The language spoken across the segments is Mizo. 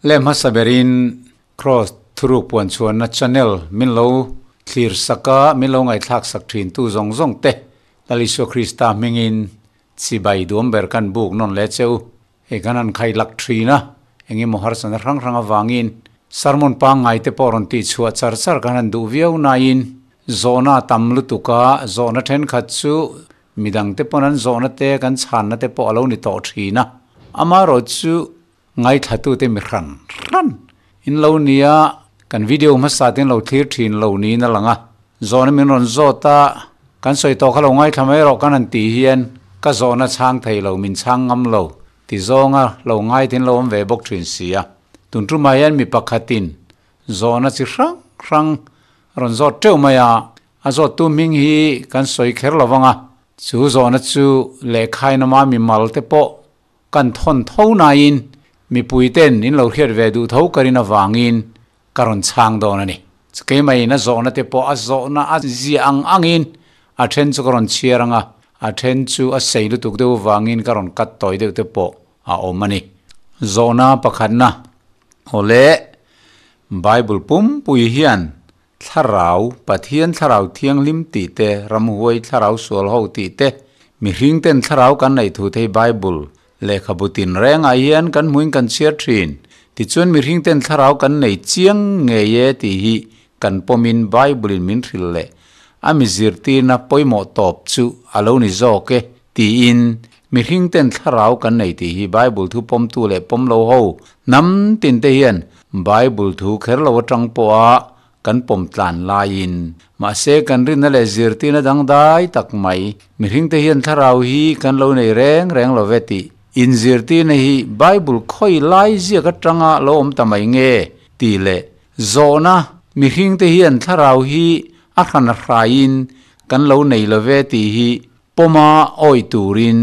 Le hmasa berin Kraws thuruk puan chhuanna channel min lo thlir sak a, min lo ngaihthlak sak thin tu zawng zawng te Lal Isua Krista hmingin chibai duam ber kan buk nawn leh che u. Hei kan han khai lak thin a, eng emaw harsatna hrang hrang avangin sermon pangngai te pawh rawn tih chhuah char char kan han duh viau nain zawhna a tam lutuk a, zawhna thenkhat chu midang te pawn an zawhna te kan chhanna te pawh a lo ni tawh thin a. Amaherawhchu Ngaithlatute mi hran hran in lo nia, kan video hmasa te in lo thlir thin lo niin a lang a, zawhna min rawn zawt a, kan sawi tawh kha lo ngaithla mai rawh kan han tih hian ka zawhna chhang thei lo, min chhang ngam lo ti zawnga lo ngaithin lo awm ve bawk thin si a. Tun tumah hian mi pakhatin zawhna chi hrang hrang rawn zawt teuh mai a, a zawttu hming hi kan sawi kher lo vang a, chu zawhna chu lehkhainama mimal te pawh Kan thawn tho nain mipui ten in lo hriat ve duh tho ka rin avangin ka rawn chhang dawn a ni. Keimah in a zawhna te pawh a zawhna a ziah ang angin a then chu ka rawn chhiar ang a, a then chu a sei lutuk deuh avangin ka rawn cut tawi deuh te pawh a awm a ni. Zawhna pakhatna, Awle, Bible pumpui hian Thlarau, Pathian Thlarau Thianghlim tih te, ramhuai thlarau sual ho tih te, mihring ten thlarau kan neih thu thei Bible lehkhabu tinrengah hian kan hmuin kan chhiar thin. Tichuan mihring ten thlarau kan nei chiang ngei e tih hi kan pawmin Bible in min hrilh leh a mi zirtirna pawimawh tawp chu a lo ni zawk e tiin mihring ten thlarau kan nei tih hi Bible thu pawmtu leh pawm lo ho hnam tin te hian Bible thu kher lo atang pawha kan pawm tlan laiin mahse kan rinna leh zirtirna dangdai tak mai mihring te hian thlarau hi kan lo nei reng reng lo ve tih inzirtirna hi Bible khawi lai ziak atanga lo awm ta mai nge tih leh zawhna mihring te hian thlarau hi a hran a hraiin kan lo nei lo ve tih hi Pawma awih turin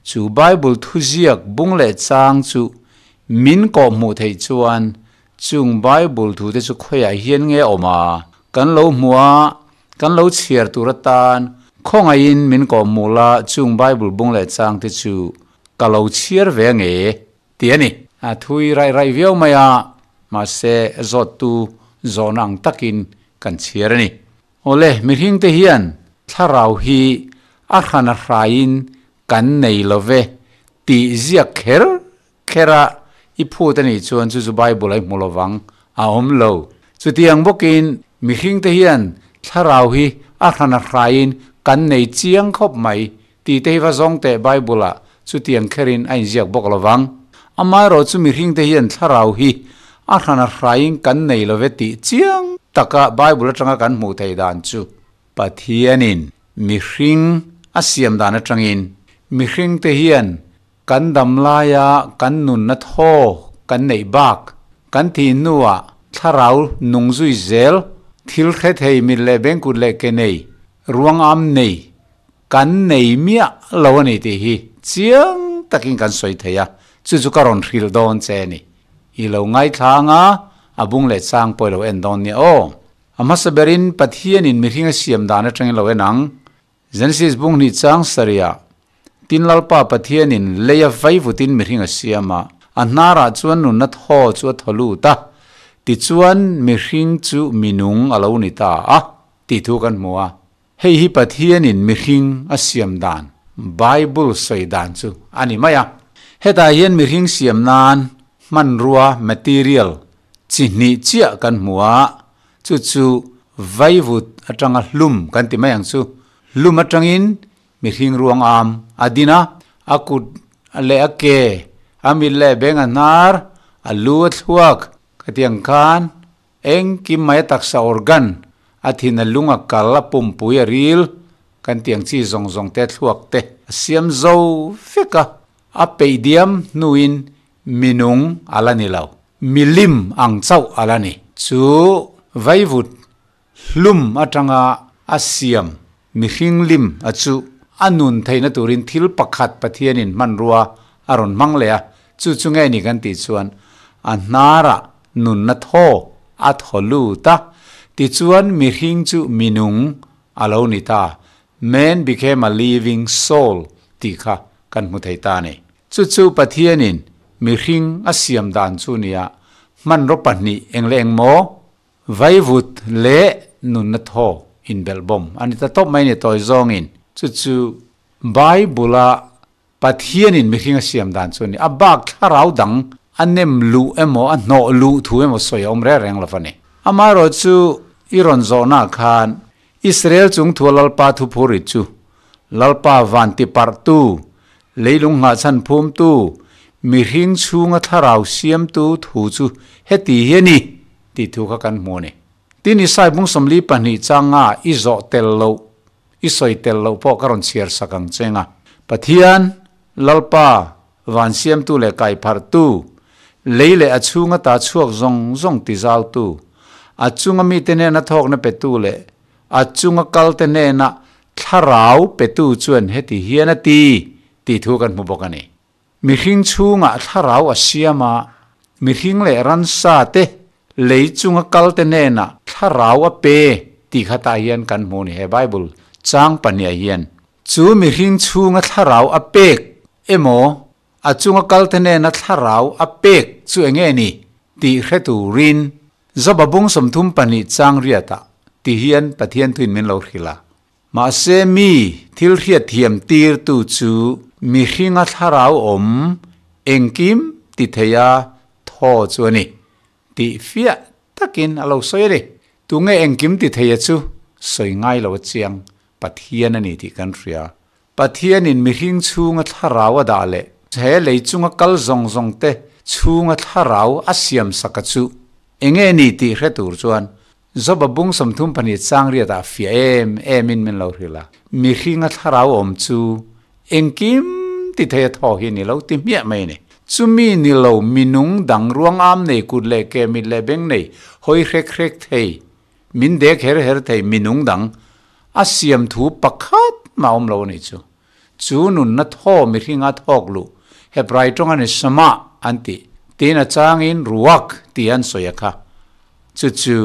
chu Bible thuziak bung leh chang chu min kawh hmuh theih chuan chung Bible thute chu khawiah hian nge awm a, kan lo hmuh a, kan lo chhiar tur atan khawngaihin min kawh hmuh la chung Bible bung leh chang te chu ka lo chhiar ve nge tih a ni. A thui raih raih viau mai a, mahse zawttu zawhna ang takin kan chhiar a ni. Awle, mihringte hian thlarau hi a hran a hraiin kan nei lo ve tih ziak kher kher a i phut a nih chuan chu chu Bible a i hmu lo vang a awm lo. Chutiang bawkin mihringte hian thlarau hi a hran a hraiin kan nei chiang khawp mai tih te hi va zawng teh Bible ah chutiang kherin a inziak bawk lo vang. Amaherawh chu mihringte hian thlarau hi a hran a hraiin kan nei lo ve tih chiang taka Bible atanga kan hmuh theih dan chu Pathianin mihring a siam dan atangin mihringte hian kan dam laia kan nunna thaw kan neih bak kan thih hnuah thlarau nung zui zel thil hre thei mit leh bengkut leh ke nei ruang am nei Kan nei miah lo a ni tih hi chiang takin kan sawi thei a, chu chu ka rawn hrilh dawn che a ni. I lo ngaithlang a, a bung leh chang pawh i lo en dawn nia aw. A hmasa berin Pathianin mihring a siam dan atangin lo en ang. Genesis bung hnih chang sarihah, Tin Lalpa Pathianin lei a vai vutin mihring a siam a, a hnarah chuan nunna thaw chu a thaw lut a, tichuan mihring chu minung a lo ni ta a, tih thu kan hmu a. Hei hi Pathianin mihring a siam dan, Bible sawi dan chu a ni mai a. Hetah hian mihring siam nan hmanrua, material, chi hnih chiah kan hmu a, chu chu vaivut atanga hlum kan ti mai ang chu. Hlum atangin mihring ruang am a din a, a kut leh a ke, a mit leh beng a hnar, a lu a thluak, khatiang khan Engkim mai a taksa organ, a thin a lung a kal, a pumpui a ril, kan tiang chi zawng zawng te thluak te a siam zo vek a, a peih diam hnuin minung a la ni lo, milim ang chauh a la ni. Chu vaivut hlum atanga a siam mihring lim a chu a nun theihna turin thil pakhat Pathianin hmanrua a rawn hmang leh a, chu chu nge ni kan tih chuan a hnarah nunna thaw a thaw lut a, tichuan mihring chu minung a lo ni ta, man became a living soul tih kha kan hmu thei ta a ni. Chu chu Pathianin mihring a siam dan chu nia, Hmanraw pahnih eng leh eng maw? Vaivut leh nunna thaw inbelh bawm a ni ta tawp mai ni tawi zawngin. Chu chu Bible-a Pathianin mihring a siam dan chu a ni. A bak thlarau dang a nem luh emaw a hnawh luh thu emaw sawi a awm reng reng lo va ni. Amaherawhchu i rawn zawhnaah khan Israel chung thua Lalpa thu phur i chu, Lalpa van ti parhtu, leilung nghahchhan phumtu, mihring chhunga thlarau siamtu thu chu heti hi a ni tih thu kha kan hmu a ni. Tin, Isai bung 42 changa i zawh tel loh, i sawi tel loh pawh ka rawn chhiar sak ang cheng a. Pathian, Lalpa, van siamtu leh kaipharhtu, lei leh a chhunga ta chhuak zawng zawng tizautu, a chunga mite hnena thawkna petu leh a chunga kalte hnena thlarau petu chuan heti hian a ti tih thu kan hmu bawk a ni. Mihring chhungah thlarau a siam a, mihring leh ransa te lei chunga kalte hnena thlarau a pe tih kha tah hian kan hmu a ni he Bible chang pahniah hian. Chu mihring chhunga thlarau a pek emaw, a chunga kalte hnena thlarau a pek chu eng nge ni tih hre turin Joba bung 32 chang riatah ti hian Pathian thuin min lo hrilh a. Mahse mi thil hriat thiam tirtu chu mihringa thlarau awm engkim ti theia thaw chu a ni tih fiah takin a lo sawi a ni. Tunge engkim ti theia chu sawi ngai lo a chiang Pathian a ni tih kan hria. Pathianin mihring chhunga thlarau a dah leh he lei chunga kal zawng zawng te chhunga thlarau a siam sak a chu enge ni tih hre tur chuan Joba bung 32 chang riat ah fiah em em in min lo hrilh a. Mihringa thlarau awm chu engkim ti thei a thaw hi ni lo ti hmiah mai a ni. Chumi ni lo minung dang ruang am nei kut leh ke mit leh beng nei hawi hrek hrek thei Min dek her her thei minung dang a siam thu pakhat mah awm lo a nih chu. Chu nunna thaw mihringa thawk luh Hebrai tawng a ni Shama an tih tiin a changin Ruach tih an sawi a kha. Chu chu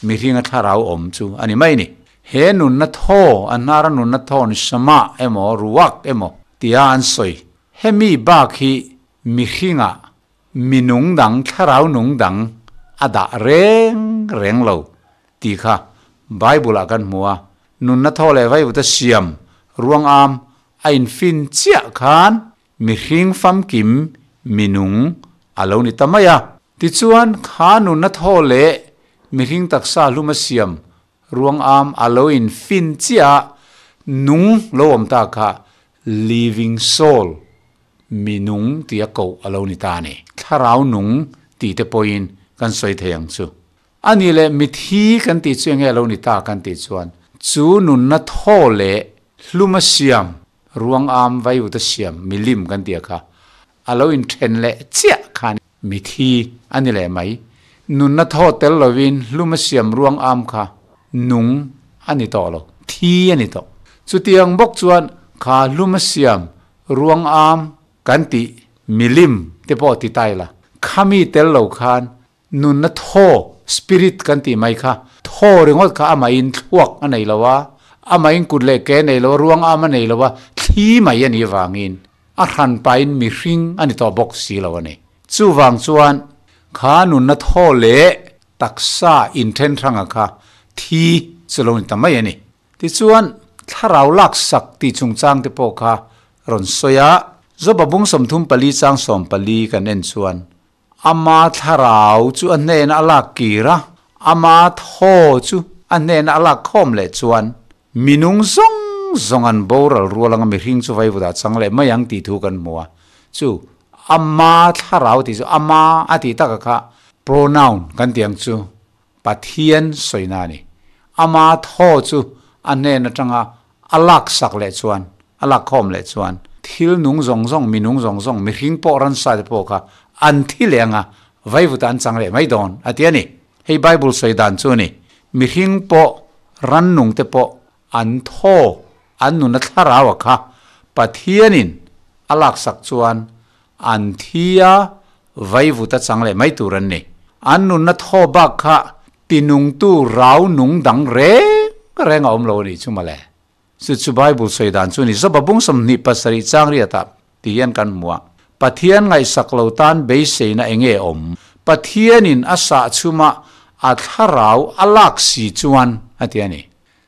mihringa thlarau awm chu a ni mai ni. He nunna thaw a hnara nunna thaw ni Shama emaw Ruach emaw tia an sawi hemi bak hi mihringa Minung dang thlarau nung dang a dah reng reng lo tih kha Bible ah kan hmu a, nunna thaw leh vaivuta siam ruang am a infin chiah khan mihring famkim minung a lo ni ta mai a. Tichuan kha nunna thaw leh mihring taksa hluma siam ruang am a lo infin chiah a, nung lo awm ta kha living soul Minung tia koh a lo ni ta a ni. Thlarau nung tih te pawhin kan sawi thei ang chu. A nih leh mithi kan tih chu enge a lo ni ta kan tih chuan chu nunna thaw leh hluma siam, ruang am vaiuta siam, milim kan tih a kha a lo inthen leh chiah khan mithi a ni leh mai. Nunna thaw tel lovin hluma siam ruang am kha nung a ni tawh lo, thi a ni tawh. Chutiang bawk chuan kha hluma siam Ruang am kan tih milim te pawh ti ta ila, khami tel lo khan nunna thaw, spirit, kan tih mai kha thaw ringawt kha amahin thluak a nei lo a, amahin kut leh ke a nei lo a, ruang am a nei lo a, thli mai a nih vangin a hran pahin mihring a ni tawh bawk si lo a ni. Chuvang chuan kha nunna thaw leh taksa inthen hranga kha thi chu lo ni ta mai a ni. Tichuan, thlarau laksak tih chungchang te pawh kha rawn sawi a, Joba bung 34 chang 14 kan en chuan, Ama thlarau chu a hnenah a lak kir a, ama thaw chu a hnenah a lak khawm leh chuan, minung zawng zawng an boral rual anga mihring chu vaivutah chang leh mai ang tih thu kan hmu a. Chu ama thlarau tih chu ama a tih taka kha pronoun kan tih ang chu. Pathian sawina a ni. Ama thaw chu a hnen atanga a laksak leh chuan, a lakkhawm leh chuan, thil nung zawng zawng, mi nung zawng zawng, mihring pawh ransa te pawh kha an thi leh anga vaivuta an chang leh mai dawn a ti a ni. Hei Bible sawi dan chu a ni. Mihring pawh, rannung te pawh an thaw, an nuna thlarau a kha Pathianin a laksak chuan An thi a, vaivuta chang leh mai tur an ni. An nunna thaw bak kha tinungtu rau nung dang reng reng a awm lo a nih chu mawle. Chu chu Bible sawi dan chu a ni. Joba bung 27 chang riatah ti hian kan hmu a, Pathian ngaihsak lo tan beiseina eng nge awm? Pathianin a sah chhuma a thlarau a lak si chuan a ti a ni.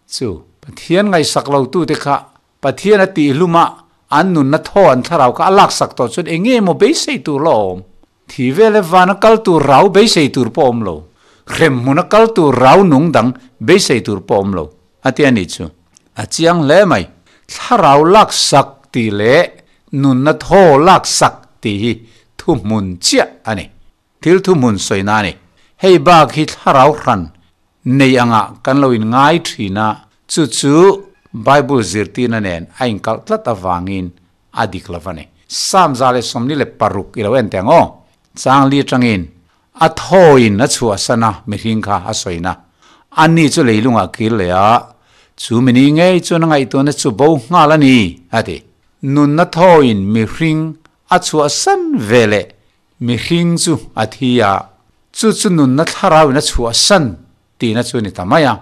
Chu Pathian ngaihsak lotute kha Pathian a tihhluma an nunna thaw an thlarau kha a laksak tawh chuan eng nge maw beisei tur la awm? Thi vel e vana kal tur rau beisei tur pawh awm lo. Hrem hmuna kal tur rau nung dang beisei tur pawh awm lo a ti a nih chu. A chiang hle mai. Thlarau laksak tih leh nunna thaw laksak tih hi thuhmun chiah a ni. Thil thuhmun sawina a ni. Hei bak hi thlarau hran nei angah kan lo inngai thin a, chu chu Bible zirtirna nen a inkalh tlat avangin a dik lo a ni. Psalm 126 i lo en teh ang aw. Chang li atangin a thawin a chhuahsan a, mihring kha a sawina. Ani chu leilungah kir leh a, chu mini ngei chuan a ngaihtuahna chu bo nghal a ni, a ti. Nunna thawin mihring a chhuahsan ve leh Mihring chu a thi a, chu chu nunna thlarauin a chhuahsan tihna chu a ni ta mai a,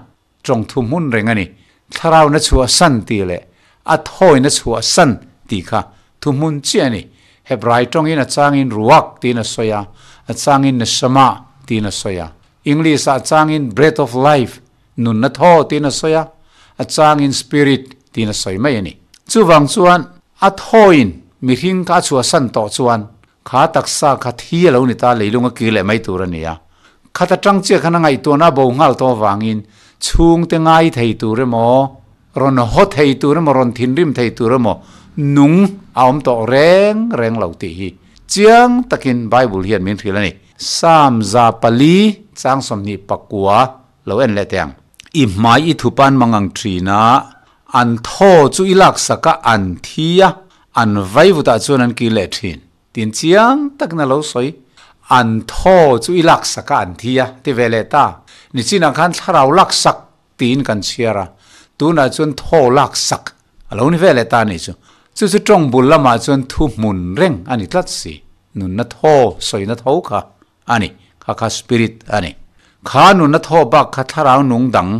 tawngthu hmun reng a ni. Thlarauin a chhuahsan tih leh a thawin a chhuahsan tih kha thu hmun chiah a ni. Hebrai tawngin a changin ruach tiin a sawi a, a changin neshama tiin a sawi a. English-ah a changin breath of life, nunna thaw tiin a sawi a, a changin spirit tiin a sawi mai a ni. Chuvang chuan a thawin mihring kha a chhuahsan tawh chuan Kha taksa kha thi a lo ni ta, leilung a kir leh mai tur a ni a. Khat atang chiah khan a ngaihtuahna a bo nghal tawh avangin chhungte ngai thei tur emaw, rawn haw thei tur emaw, rawn thinrim thei tur emaw nung a awm tawh reng reng lo tih hi chiang takin Bible hian min hrilh a ni. Psalm 400 chang 29 lo en leh teh ang. I hmai i thupan mang ang thin a, an thaw chu i laksak a, an thi a, An vaivutah chuan an kir leh thin. Tin chiang takin a lo sawi. An thaw chu i laksak a an thi a, ti ve leh ta. Nichinah khan thlarau laksak tiin kan chhiar a, tunah chuan thaw laksak a lo ni ve leh ta a nih chu. Chu chu tawng bul lamah chuan thu hmun reng a ni tlat si. Nunna thaw sawina tho kha a ni. Kha kha spirit a ni. Kha nunna thaw bak kha thlarau nung dang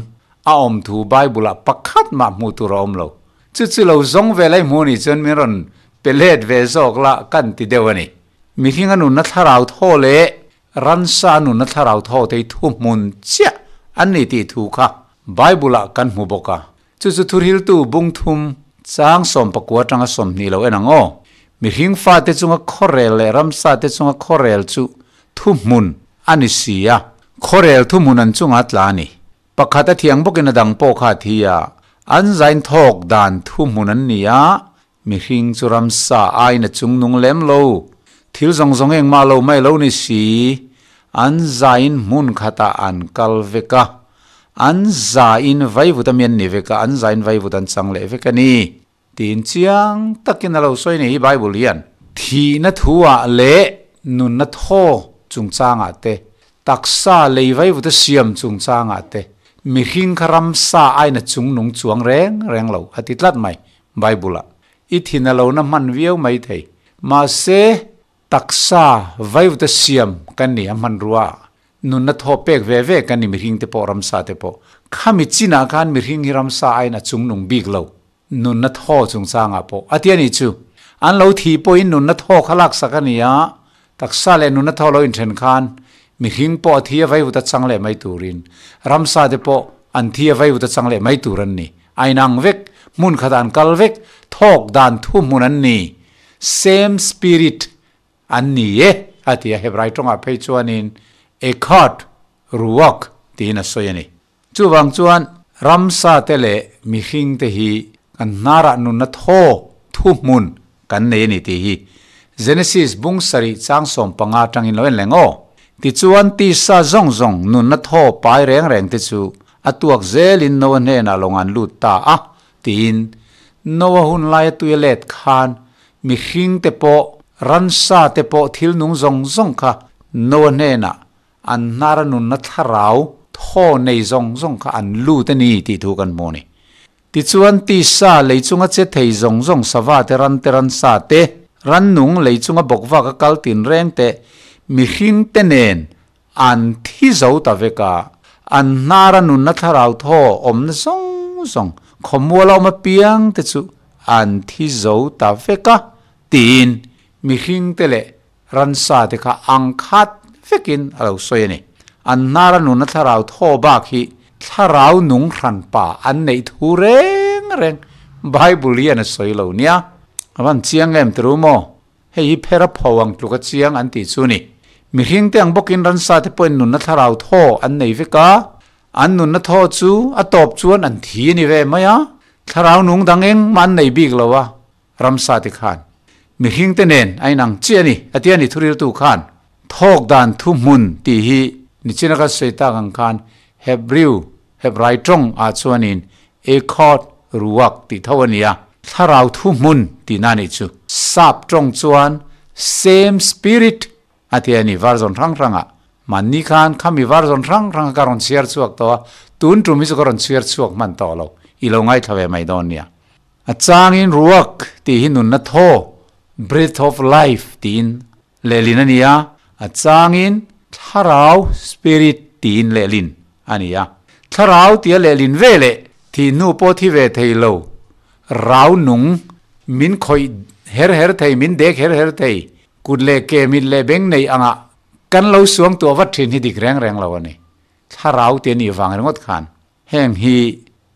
a awm thu Bible-ah pakhat mah hmuh tur a awm lo. Chu chu lo zawng ve lai hmuh nih chuan min rawn pe let ve zawk la kan ti deuh a ni. Mihring a nunna thlarau thaw leh ransa a nunna thlarau thaw te hi thuhmun chiah an ni tih thu kha Bible-ah kan hmu bawk a. Chu chu thuhriltu bung thum chang 19 atanga 20 lo en ang aw. Mihring fate chunga khawrel leh ramsa te chunga khawrel chu thuhmun a ni si a, khawrel thuhmun an chunga tla a ni. Pakhat a thiang bawkin a dang pawh kha a thi a, an zain thawk dan thuhmun an ni a, mihring chu ramsa aiin a chung nung lem lo, thil zawng zawng engmah lo mai lo ni si, an zain hmun khatah an kal vek a, an zain vaivut a mi an ni vek a, an zain vaivut an chang leh vek a ni. Tiin chiang takin a lo sawi ni hi Bible hian. Thihna thuah leh nunna thaw chungchangah te, taksa lei vaivuta siam chungchangah te, mihring kha ramsa aina chung nung chuang reng reng lo a ti tlat mai Bible-ah. I thin a lo na hman viau mai thei. Mahse, taksa vaivuta siam kan ni a hmanrua ah. Nunna thaw pek ve ve kan ni mihring te pawh ramsa te pawh. Khami chinah khan mihring hi ramsa aiin a chung nung bik lo. Nunna thaw chungchangah pawh a ti a nih chu. An lo thih pawhin nunna thaw kha laksak a ni a, taksa leh nunna thaw lo inthen khan mihring pawh a thi a vaivut a chang leh mai turin ramsa te pawh an thi a vaivut a chang leh mai tur an ni. A inang vek, hmun khatah an kal vek, thawk dan thuhmun an ni. Same spirit An ni e, a ti a, Hebrai tawngah phei chuanin Ekhad, Ruach tiin a sawi a ni. Chuvang chuan ramsa te leh mihring te hi kan hnarah nunna thaw thuhmun kan nei a ni tih hi Genesis bung sarih chang 15 atangin lo en leng aw. Tichuan tisa zawng zawng nunna thaw pai reng reng te chu a tuak zelin Noah hnenah lawng an lut ta a tiin Noah hun laia tui a let khan mihring te pawh, ransa te pawh thil nung zawng zawng kha Noah hnenah an hnara nunna thlarau thaw nei zawng zawng kha an lut a ni tih thu kan hmu a ni. Tichuan tisa lei chunga che thei zawng zawng sava te ran te ransa te, rannung lei chunga bawkvak a kal tinreng te, mihring te nen An thi zo ta vek a, an hnara nunna thlarau thaw awmna zawng zawng khawmual a awm apiang te chu an thi zo ta vek a, tiin mihring te leh ransa te kha ang khat vekin a lo sawi a ni. An hnara nunna thlarau thaw bak hi thlarau nung hranpa an neih thu reng reng Bible hian a sawi lo nia. A van chiang em ti ru maw? Hei hi phera pho ang tluka chiang an tih chu ni. Mihring te ang bawkin ransa te pawhin nunna thlarau thaw an nei vek a, an nunna thaw chu a tawp chuan an thi a ni ve mai a, thlarau nung dang engmah an nei bik lo a, ramsa te khan mihring te nen a inang chiah a ni, a ti a ni thuriltu khan. Thawk dan thuhmun tih hi nichina ka sawi tak ang khan Hebrew, Hebrai tawng ah chuanin Ekhod Ruach tih tho a ni a, thlarau thuhmun tihna a nih chu. Sap tawng chuan same spirit a ti a ni version hrang hrangah. Mahni khan khami version hrang hranga ka rawn chhiar chhuak tawh a, tun tum hi chu ka rawn chhiar chhuak hman tawh lo, i lo ngaithla ve mai dawn nia. A changin ruak tih hi nunna thaw, breath of life, tiin lehlin a ni a, a changin thlarau, spirit, tiin lehlin a ni a. Thlarau tia lehlin ve leh thih hnu pawh thi ve thei lo, rau nung, min khawih her her thei, min dek her her thei, kut leh ke, mit leh beng nei angah kan lo suang tuah vat thin hi dik reng reng lo a ni. Thlarau tia nih vang ringawt khan Heng hi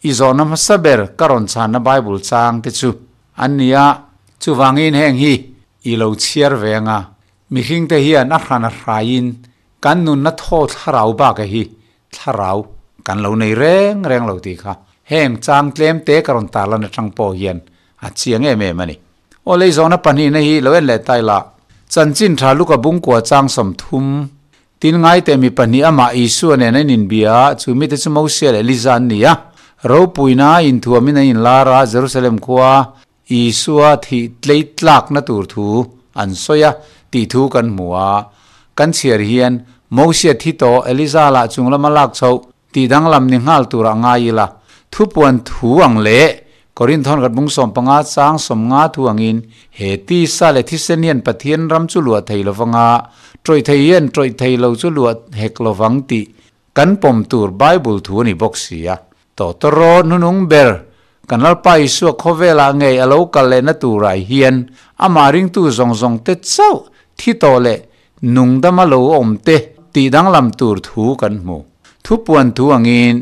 i zawhna hmasa ber ka rawn chhanna Bible chang te chu an ni a, chuvangin heng hi i lo chhiar ve anga mihring te hian a hran a hraiin kan nunna thaw thlarau bak hi thlarau kan lo nei reng reng lo tih kha heng chang tlem te ka rawn tarlan atang pawh hian a chiang em em a ni. Aw lei zawhna pahnihna hi lo en leh ta ila, chanchin tha luka bungkua chang 30 Tin, ngaite mi pahnih amah Isua nen an inbia a, chu mite chu Mosia leh Elija an ni a. Ropuina inthuamin an inlar a, Jerusalem khua Isua thih tlei tlakna tur thu an sawi a tih thu kan hmu a. Kan chhiar hian Mosia thi tawh Elija lah chung lama lak chhoh tih danglam ni nghal turah ngai ila, thupuan thu ang leh Korinthon khat bung 15 chang 50 thu angin he tisa leh thisen hian Pathian ram chu luah thei lovanga, tawih thei hian tawih thei lo chu luah hek lovang tih kan pawm tur Bible thu a ni bawk si a. Tawtawraw hnunung ber kan Lalpa Isua khawvelah ngei a lo kal lehna turah hian amah ringtu zawng zawng te chauh thi tawh leh nungdama lo awm te tih danglam tur thu kan hmu. Thupuan thu angin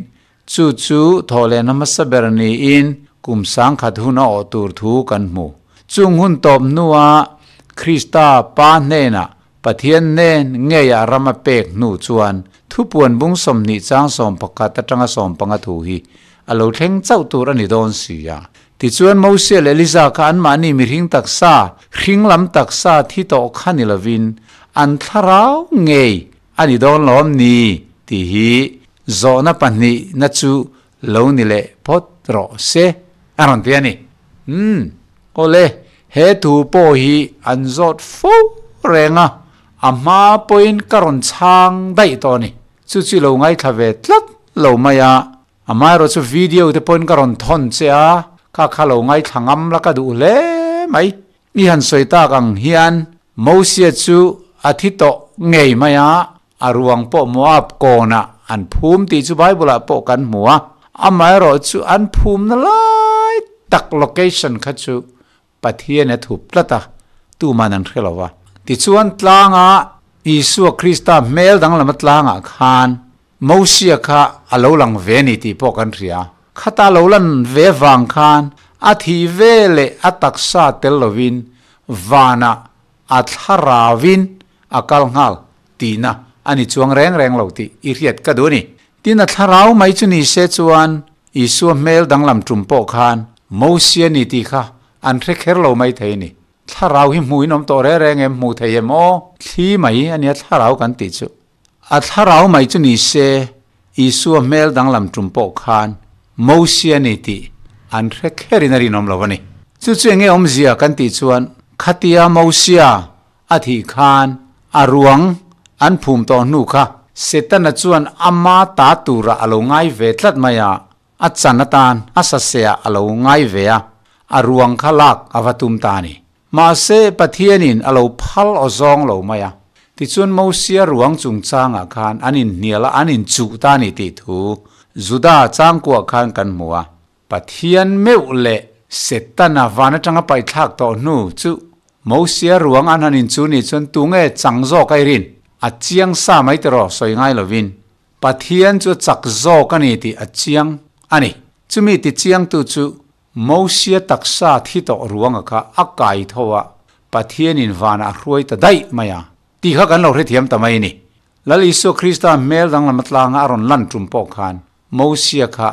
chu chu thawhlehna hmasa ber niin kum 1000 hun a awh tur thu kan hmu. Chung hun tawp hnua Krista Pa hnenah Pathian hnen ngeiah ram a pek hnu chuan thupuan bung 20 chang 11 atanga 15 thu hi a lo thleng chauh tur a ni dawn si a. Tichuan Mosia leh Elija kha anmahni mihring taksa, hring lam taksa thi tawh kha ni lovin an thlarau ngei a ni dawn lawm ni tih hi zawhna pahnih na chu lo ni leh phawt rawh se a rawn ti a ni. Umm, awle, he thu pawh hi an zawt fo reng a, a hma pawhin ka rawn chhang daih tawh a ni. Chu chu i lo ngaithla ve tlat lo mai a, Amaherawh chu video te pawhin ka rawn thawn che a, kha kha lo ngaithla ngam la ka duh hle mai. I han sawi tak ang hian Mosia chu a thi tawh ngei mai a, a ruang pawh Moab kawnah an phum tih chu Bible ah pawh kan hmu a. Amaherawh chu an phumna lai tak location kha chu Pathian a thup tlat a, tuman an hre lo va. Tichuan tlanga Isua Krista hmel danglama tlangah khan Mosia kha a lo lang ve ni tih pawh kan hria. Khata lo lan ve vang khan a thih ve leh a taksa tel lovin vanah a thlaravin a kal nghal tihna a ni chuang reng reng lo tih i hriat ka duh a ni. Tin a thlarau mai chu ni se chuan Isua hmel danglam tum pawh khan Mosia ni tih kha an hre kher lo mai thei a ni. Thlarau hi hmuh in awm tawh reng reng em? Hmuh thei em aw? Thli mai a nia thlarau kan tih chu. A thlarau mai chu ni se Isua hmel danglam tum pawh khan Mosia ni tih an hre kherin a rinawm lo a ni. Chu chu enge awmzia kan tih chuan khatia Mosia a thih khan a ruang an phum tawh hnu kha Setana chuan ama ta turah a lo ngai ve tlat mai a, a chan atan a saseah a lo ngai ve a, a ruang kha lak a va tum ta a ni. Mahse, Pathianin a lo phal aw zawng lo mai a. Tichuan Mosia ruang chungchangah khan an inhnial a, an inchuh ta a ni tih thu Juda changkuah khan kan hmu a. Pathian meuh leh Setana van atanga paihthlak tawh hnu chu Mosia ruang an han inchu nih chuan tunge chang zawk a i rin? A chiang sa mai tiraw sawi ngai lovin Pathian chu a chak zawk a ni tih a chiang a ni. Chumi ti chiangtu chu Mosia taksa thi tawh ruanga kha a kai tho a, Pathianin vanah a hruai ta daih mai a tih kha kan lo hrethiam ta mai a ni. Lal Isua Krista hmel danglam atlanga a rawn lan tum pawh khan Mosia kha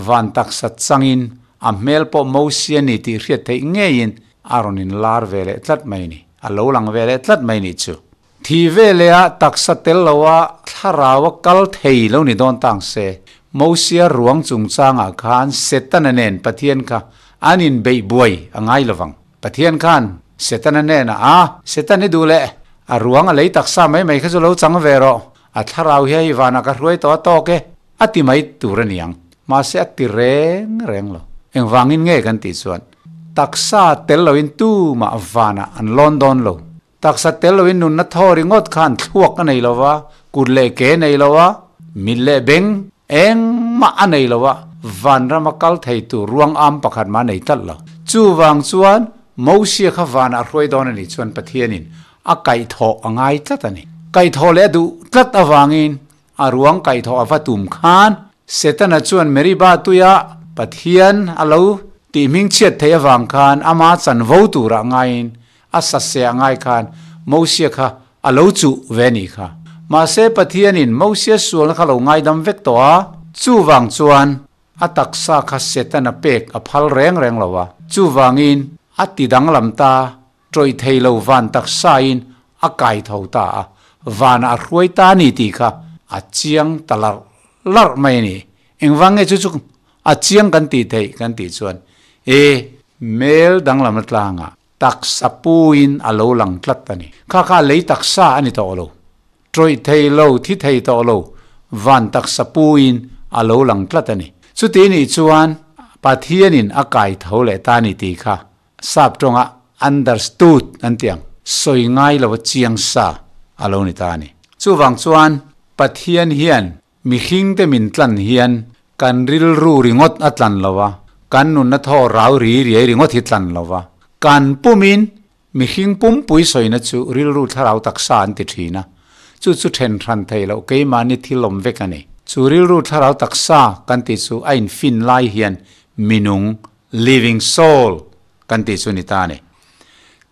van taksa changin a hmel pawh Mosia ni tih hriat theih ngeiin a rawn inlar ve leh tlat mai a ni, a lo lang ve leh tlat mai a nih chu. Thi veleh a taksa tel loa thlarau a kal thei lo ni dawn tang se, Mosia ruang chungchangah khan Setana nen Pathian kha an inbeih buai a ngai lovang. Pathian khan Setana hnenah a, Setan i duh leh, a ruang a lei taksa mai mai kha chu lo chang ve rawh, a thlarau hi hei vanah ka hruai tawh a tawk e, a ti mai tur a ni ang. Mahse a ti reng reng lo. Engvangin nge kan tih chuan taksa tel loin tumah vanah an lawn dawn lo. Taksa tel loin nunna thaw ringawt khan thluak a nei lo va, kut leh ke a nei lo a, mit leh beng engmah a nei lo a, vanrama kal thei tur ruang am pakhat mah a nei tlat lo. Chuvang chuan Mosia kha vanah a hruai dawn a nih chuan Pathianin a kaihthawh a ngai tlat a ni. Kaihthawh leh a duh tlat avangin a ruang kaihthawh a va tum khan Setana chuan Meribah tuia Pathian a lo tih hmingchhiat theih avang khan ama chanvo turah ngaiin A saseh a ngai khan Mosia kha a lo chuh ve nih kha. Mahse Pathianin Mosia sualna kha lo ngaidam vek tawh a, chuvang chuan a taksa kha Setana pek a phal reng reng lo a, chuvangin a ti danglam ta, tawih thei lo van taksain a kai tho ta a, vanah a hruai ta a ni tih kha a chiang ta larh larh mai a ni. Engvang nge chu chu a chiang kan tih theih kan tih chuan e mel danglam atlangah Taksa puin a lo lang tlat a ni. Kha kha lei taksa a ni tawh lo. Tawih thei lo, thi thei tawh lo, van taksa puin a lo lang tlat a ni. Chuti nih chuan Pathianin a kai tho leh ta ni tih kha sap tawnga understood an ti ang, sawi ngai lo a chiang sa a lo ni ta a ni. Chuvang chuan Pathian hian Mihringte min tlan hian kan rilru ringawt a tlan lo a, kan nunna thaw rau ri riai ringawt hi tlan lo a. Kan pumin mihring pumpui sawina chu rilru thlarau taksa an ti thin a, chu chu then hran thei loh keimahni thil awm vek a ni. Chu rilru thlarau taksa kan tih chu a infin lai hian minung, living soul, kan tih chu ni ta a ni.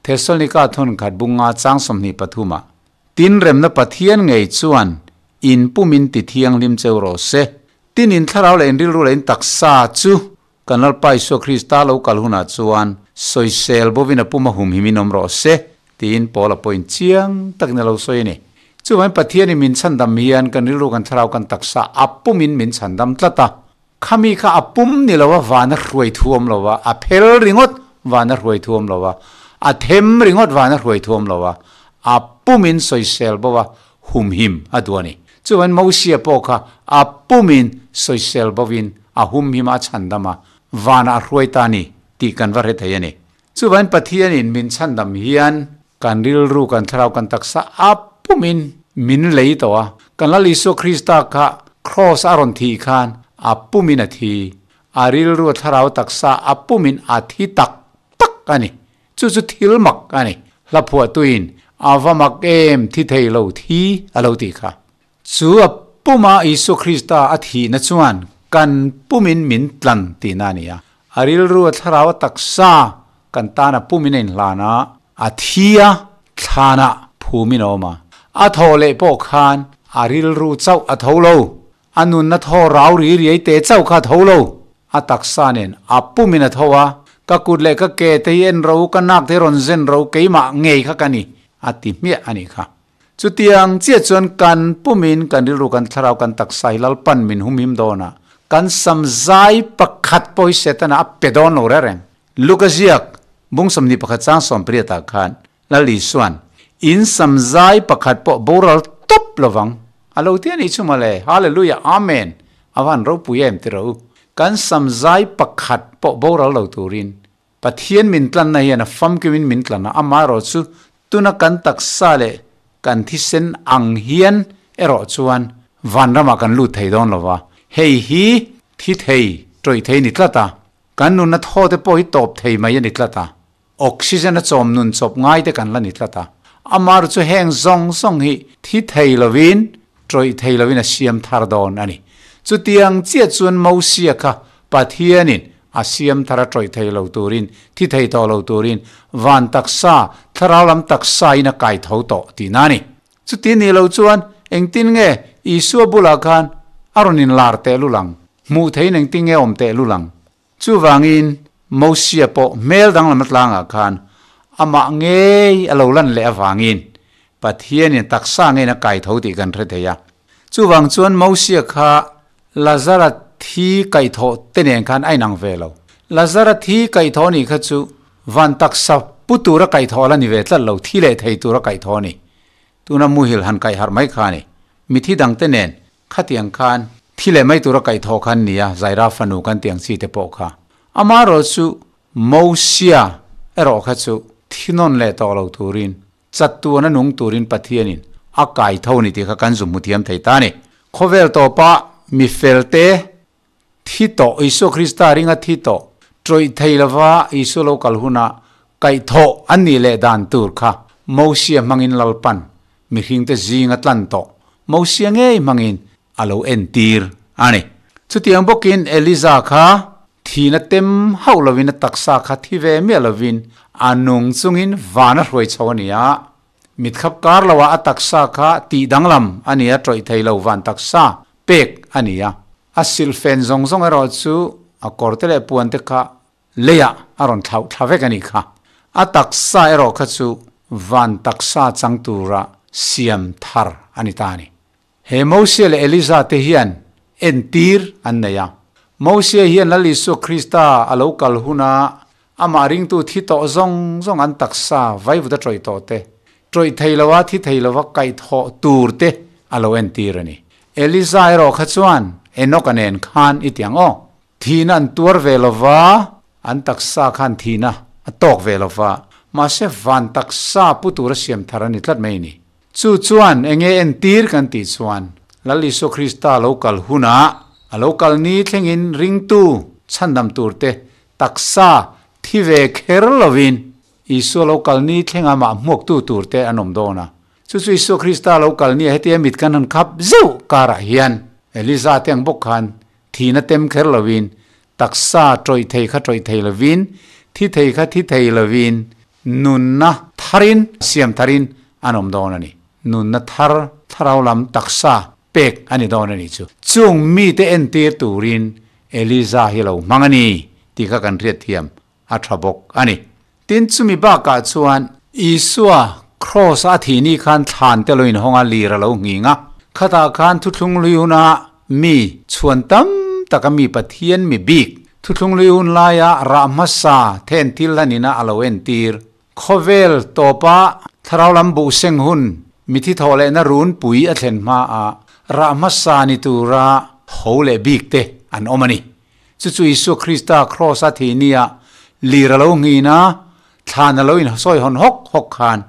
Thesalonika thawnkhat bunga chang 23 ah Tin remna Pathian ngei chuan in pumin ti thianghlim cheu rawh se. Tin in thlarau leh in rilru leh in taksa chu kan Lalpa Isua Krista lo kal hunah chuan sawisel bovin a pum a humhim in awm rawh se, tiin Paula pawhin chiang takin a lo sawi a ni. Chuvangin Pathianin min chhandam hian kan rilru kan thlarau kan taksa a pumin min chhandam tlat a. Khami kha a pum ni lo a, van a hruai thuam lo a, a phel ringawt van a hruai thuam lo a, a them ringawt van a hruai thuam lo a, a pumin sawisel bo a, humhim a duh a ni. Chuan Mosia pawh kha a pumin sawisel bovin a humhim a, a chhandam a, vanah a hruai ta a ni tih kan va hre thei a ni. Chuvain Pathianin min chhandam hian kan rilru, kan thlarau, kan taksa a pumin min lei tawh a. Kan Lal Isua Krista kha Kraws a rawn thih khan a pumin a thi. A rilru, a thlarau, taksa a pumin a thi tak tak a ni. Chu chu thil mak a ni. Hla phuahtuin a va mak em thi thei lo thi a lo tih kha. Chu a puma Isua Krista a thihna chuan kan pumin min tlan tihna a ni a. A rilru a thlarau a taksa kan tan a pumin a inhlan a, a thi a, thlanah phumin a awm a. A thaw leh pawh khan a rilru chauh a tho lo, a nunna thaw rau ri riai te chauh kha a tho lo. A taksa nen a pumin a tho a, ka kut leh ka ke te hi en ro, ka nak te hi rawn zen ro, keimah ngei kha ka ni, a ti hmiah a nih kha. Chutiang chiah chuan kan pumin kan rilru kan thlarau kan taksa hi Lalpan min humhim dawn a, kan sam zai pakhat pawh hi Setana a pe dawn lo reng reng. Luka ziak bung 21 chang 18 ah khan Lal Isuan, In sam zai pakhat pawh boral tawp lovang a lo ti a nih chu mawle. Hallelujah Amen a van ropui em ti rawh u. Kan sam zai pakhat pawh boral lo turin Pathian min tlanna hian a famkimin min tlan a, amaherawh chu tuna kan taksa leh kan thisen ang hian erawh chuan vanramah kan lut thei dawn lo va, hei hi thi thei, tawih thei a ni tlat a, kan nunna thaw te pawh hi tawp thei mai a ni tlat a, oxygen a chawm nun chawp ngai te kan la ni tlat a. Amar chu heng zawng zawng hi thi thei lovin, tawih thei lovin a siam thar dawn a ni. Chutiang chiah chuan Mosia kha Pathianin a siam thar a tawih thei lo turin, thi thei tawh lo turin van taksa, thlarau lam taksain a kai tho tawh tihna a ni. Chuti ni lo chuan engtin nge Isua bulah khan a rawn inlar tehlul ang? Hmuh theiin engtin nge awm tehlul ang? Chuvangin Mosia pawh hmel danglam atlangah khan amah ngei a lo lan leh avangin Pathianin taksa ngeiin a kai tho tih kan hre thei a. Chuvang chuan Mosia kha Lazara thi kaihthawh te nen khan a inang ve lo. Lazara thi kaihthawh nih kha chu van taksa pu tura kaihthawh la ni ve tlat lo, thi leh thei tura kaihthawh a ni. Tuna muhil han kaih harh mai kha a ni. Mithi dangte nen Khatiang khan thi leh mai tura kaihthawh khan nia, Zaira fanu kan tih ang chi te pawh kha. Amaherawh chu Mosia erawh kha chu thi nawn leh tawh lo turin, chattuana nung turin Pathianin a kaitho ni tih kha kan zu hmu thiam thei ta a ni. Khawvel tawpa mi felte thi tawh, Isua Krista ringa thi tawh, tawih thei lova Isua lo kal huna kaihthawh an nih leh dan tur kha Mosia hmangin Lalpan mihringte zinga tlan tawh Mosia ngei hmangin a lo entir a ni. Chutiang bawkin Eliza kha thihna tem hauh lovin a taksa kha thi ve miah lovin a nung chungin van a hruai chho a ni a. Mitkhap kar loah a taksa kha tih danglam a ni a, tawih thei lo van taksa pek a ni a. A silhfen zawng zawng erawh chu a kawrte leh puante kha leiah a rawn thlauh thla vek a nih kha. A taksa erawh kha chu van taksa chang tura siam thar a ni ta a ni. He Mosia leh Eliza te hian entir an nei a. Mosia hian Lal Isua Krista a lo kal huna amah ringtu thi tawh zawng zawng an taksa vaivuta tawih tawh te, tawih thei lova thi thei lova kaihthawh tur te a lo entir a ni. Eliza erawh kha chuan Enoch-a nen khan i ti ang aw. Thihna an tuar ve lova, an taksa khan thihna a tawk ve lova, mahse van taksa pu tura siam thar a ni tlat mai a ni. Chu chuan enge entir kan tih chuan Lal Isua Krista lo kal hunah a lo kal ni thlengin ringtu chhandam turte taksa thi ve kher lovin Isua lo kal ni thlenga mah hmuaktu turte an awm dawn a. Chu chu Isua Krista lo kal nia hetia mit kan han khap zeuh karah hian Eliza te ang bawk khan thihna tem kher lovin taksa tawih thei kha tawih thei lovin thi thei kha thi thei lovin Nunna tharin, siam tharin an awm dawn a ni. Nunna thar, thlarau lam taksa pek a ni dawn a ni chu. Chung mite entir turin Eliza hi lo hmang a ni tih kha kan hriat thiam a tha bawk a ni. Tin, chumi bakah chuan Isua kraws a thih ni khan thlan te lo inhawng a, lir a lo nghing a. Khatah khan thuthlung lui huna mi chhuan tam taka mi Pathian mi bik Thuthlung lui hun laia rah hmasa then thil a nina a lo entir. Khawvel tawpa thlarau lam buh seng hun mithi thawh lehna runpui a thlen hmaah rah hmasa ni tura ho leh bik te an awm a ni. Chu chu Isua Krista kraws a thih nia lir a lo nghin a, thlan a lo insawi hawn hawk hawk khan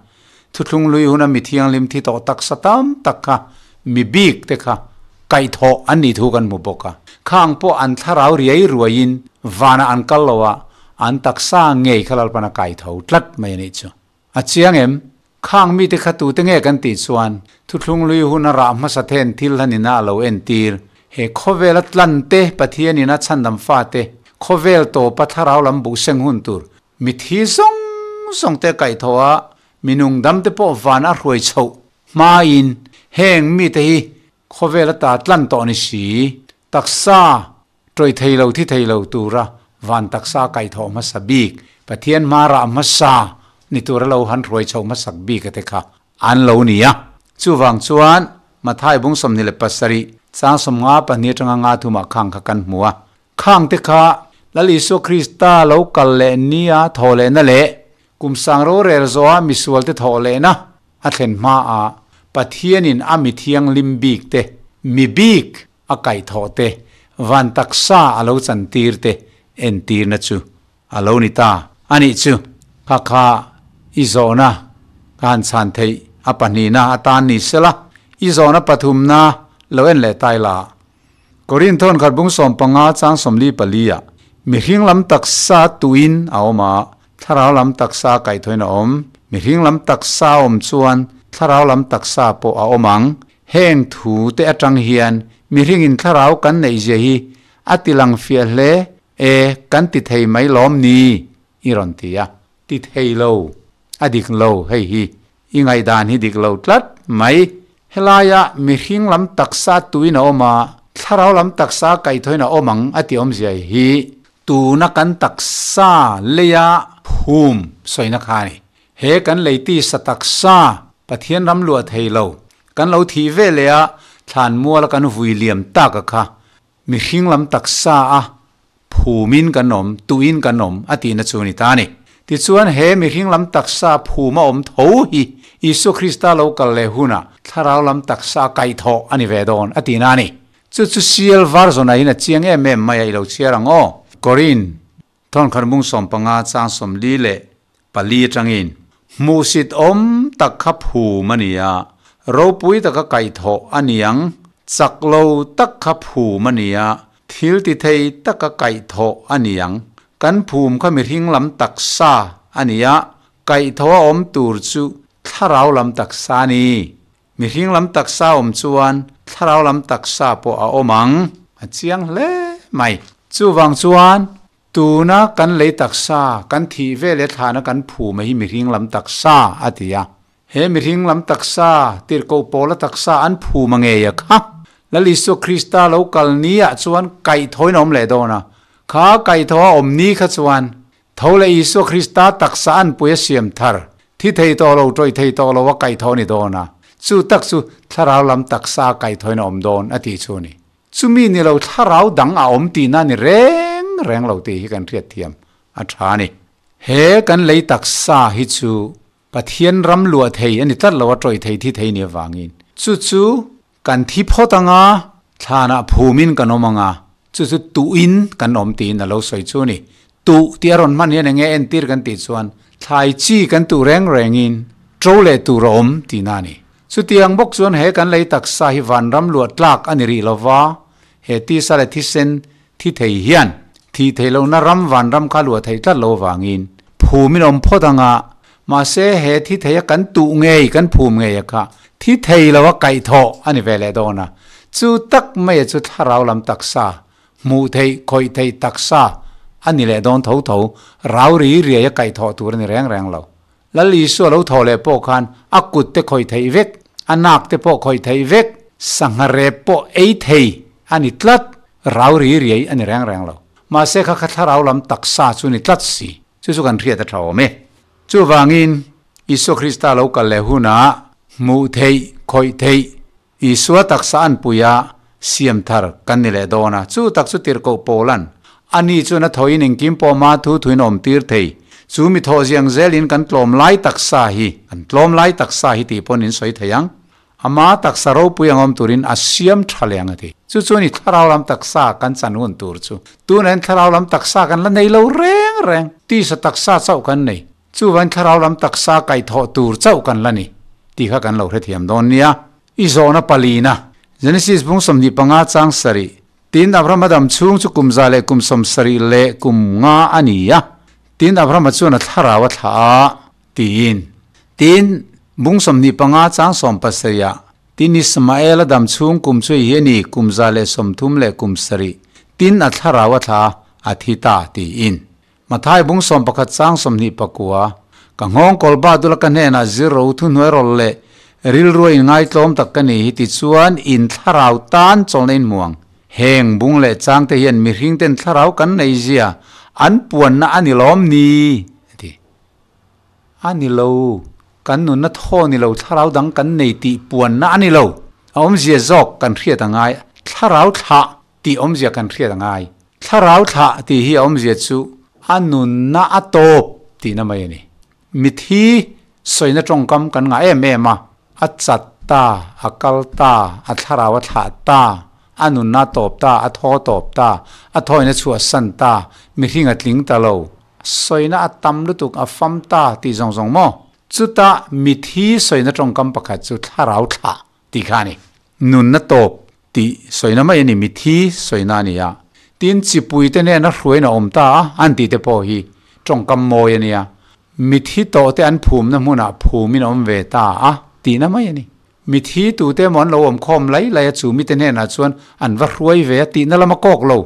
Thuthlung lui huna mi thianghlim thi tawh taksa tam tak kha mi bik te kha kaihthawh an nih thu kan hmu bawk a. Khang pawh an thlarau riai ruaiin vanah an kal lo a, an taksa ngei kha Lalpan a kaitho tlat mai a nih chu. A chiang em? Khang mite kha tute nge kan tih chuan thuthlung lui huna rah hmasa then thil hlanin a a lo entir. He khawvela tlan te, Pathianin a chhandam fate, khawvel tawpa thlarau lam buh seng hun tur Mithi zawng zawng te kaihthawh a, minung dam te pawh van a hruai chhoh hmain heng mite hi khawvel ata tlan tawh ni si. Taksa tawih thei lo thi thei lo tura van taksa kaihthawh hmasa bik, Pathian hma rah hmasa ni tura lo han hruai chhoh hmasak bik a te kha an lo ni a. Chuvang chuan Mathai bung 27 chang 52 atanga nga thumah khang kha kan hmu a. Khang te kha Lal Isua Krista lo kal leh nia thawh lehna leh kum sang rorel zawha misual te thawh lehna a thlen hmaah Pathianin a mi thianghlim bik te, mi bik a kaihthawh te, van taksa a lo chantir te entirna chu a lo ni ta a nih chu. Kha kha i zawhna ka han chhan theih a pahnihna atan ni sela, i zawhna pathumna lo en leh tai la. Korinth thawn khat bung 15 chang 44 ah mihring lam taksa tuin a awm a, thlarau lam taksa kaihthawin a awm. Mihring lam taksa awm chuan thlarau lam taksa pawh a awm ang. Heng thu te atang hian mihringin thlarau kan neih zia hi a ti lang fiah hle e, kan ti thei mai lawm ni? I rawn ti a. Ti thei lo. A dik lo hei hi. I ngaihdan hi dik lo tlat mai. Helaia mihring lam taksa tuin a awm a, thlarau lam taksa kaihthawin a awm ang a ti awmzia hi tuna kan taksa leia phum sawina kha a ni. He kan lei tisa taksa Pathian ram luah thei lo, kan lo thih ve leh a thlan muala kan vui liam tak a kha Mihring lam taksa a phumin kan awm, tuin kan awm a tihna chu a ni ta a ni. Tichuan he mihring lam taksa phuma awm tho hi Isua Krista lo kal leh hunah thlarau lam taksa kaihthawh a ni ve dawn a tihna a ni. Chu chu sial var zawnah hian a chiang em em mai a i lo chhiar ang aw. Korin Thawnkhat mung 15 chang 44 atangin hmuhsit awm tak kha phum a ni a, ropui taka kaihthawh a ni ang, chak lo tak kha phum a ni a, thil ti thei taka kaihthawh a ni ang. Kan phum kha mihring lam taksa a ni a, kaihthawh a awm tur chu thlarau lam taksa a ni. Mihring lam taksa awm chuan thlarau lam taksa pawh a awm ang, a chiang hle mai. Chuvang chuan tuna kan lei taksa, kan thih ve leh thlana kan phu mai hi mihring lam taksa a ti a. He mihring lam taksa, tirhkoh pawla taksa an phu ma ngei a kha. Lal Isua Krista lo kal ni ah chuan kaihthawin a awm leh dawn a. Kha kaihthawh a awm ni kha chuan Tho leh Isua Krista taksa anpui a siam thar, thi thei tawh lo, tawih thei tawh lo a kaihthawh a ni dawn a, chu tak chu thlarau lam taksa a kaihthawhin a awm dawn a tih chu a ni. Chumi ni lo thlarau dang a awm tihna a ni reng reng lo tih hi kan hriatthiam a tha a ni. He kan lei taksa hi chu Pathian ram luah thei a ni tlat lo a, tawih thei thi thei ni avangin chu chu Kan thi phawt ang a, thlanah phumin kan awm ang a, chu chu tuhin kan awm tiin a lo sawi chu a ni. Tuh tih a rawn hman hian eng nge entir kan tih chuan thlai chi kan tuh reng rengin ṭo leh tur a awm tihna a ni. Chutiang bawk chuan he kan lei taksa hi vanram luah tlak a ni rih lo va, he tisa leh thisen thi thei hian thih theih lohna ram vanram kha luah theih tlat lo avangin phumin awm phawt ang a, mahse he thi theia kan tuh ngei kan phum ngei a kha thi thei lo a kaihthawh a ni ve leh dawn a, chu tak maia chu thlarau lam taksa, hmuh theih, khawih theih taksa a ni leh dawn tho tho, rau ri riai a kaihthawh tur a ni reng reng lo. Lal Isua lo thawh leh pawh khan a kut te khawih theih vek, a nak te pawh khawih theih vek, sangha rep pawh ei thei a ni tlat, rau ri riai a ni reng reng lo. Mahse kha kha thlarau lam taksa chu ni tlat si, chu chu kan hriat a tha awm e. Chuvangin, Isua Krista lo kal leh hunah hmuh theih, khawih theih, Isua taksa an pui a, siam thar kan ni leh dawn a, chu tak chu tirhkoh Paula'n, Ani chuan a thawhin engkim pawh ma thu thuin a awmtir thei. Chu mi thawh ziang zelin kan tlawm lai taksa hi, kan tlawm lai taksa hi tih pawn in sawi thei ang. Ama taksa ropui ang awm turin a siam tha leh ang a ti. Chu chuan i thlarau lam taksa kan chan hun tur chu tunah hian thlarau lam taksa kan la nei lo reng reng, tisa taksa chauh kan nei. Chuvain thlarau lam taksa kaihthawh tur chauh kan la ni tih kha kan lo hrethiam dawn nia. I zawhna palina, Genesis bung 25 chang sarih, Tin Abrahama dam chhung chu kum za leh kum 70 leh kum nga a ni a, tin Abrahama chuan a thlarau a thlah a, tiin. Tin, bung 25 chang 17 ah, Tin Ismaela dam chhung kum chu hi a ni, kum 130 leh kum sarih, tin a thlarau a thlah a, a thi ta, tiin. Mathai bung 11 chang 29, Ka nghawng kawl ba dula ka hnenah zir ro thuhnuai rawlh leh rilru a inngaitlawm tak ka ni hi ti chuan in thlarau tan chawlhna in hmu ang. Heng bung leh chang te hian mihring ten thlarau kan nei zia an puanna a ni lawm ni? a ti. A ni lo, kan nunna thaw ni lo thlarau dang kan nei tih puanna a ni lo. A awmzia zawk kan hriat a ngai, thlarau thlah tih awmzia kan hriat a ngai. Thlarau thlah tih hi a awmzia chu a nunna a tawp tihna mai a ni. Mithi sawina tawngkam kan ngah em em a, a chat ta, a kal ta, a thlarau a thlah ta, a nunna a tawp ta, a thaw tawp ta, a thawina chhuahsan ta, mihring a tling ta lo, sawina a tam lutuk, a fam ta tih zawng zawng maw? Chutah mithi sawina tawngkam pakhat chu thlarau thlah tih kha a ni. Nunna tawp tih sawina mai a ni, mithi sawina a ni a. Tin, chipui te nena hruain a awm ta a, an tih te pawh hi tawngkam mawi a nia. Mithi tawhte an phumna hmunah phumin a awm ve ta a tihna mai a ni. Mithi tute emaw an lo awm khawm lai lai a chu mite hnenah chuan an va hruai ve a tihna lama kawk lo.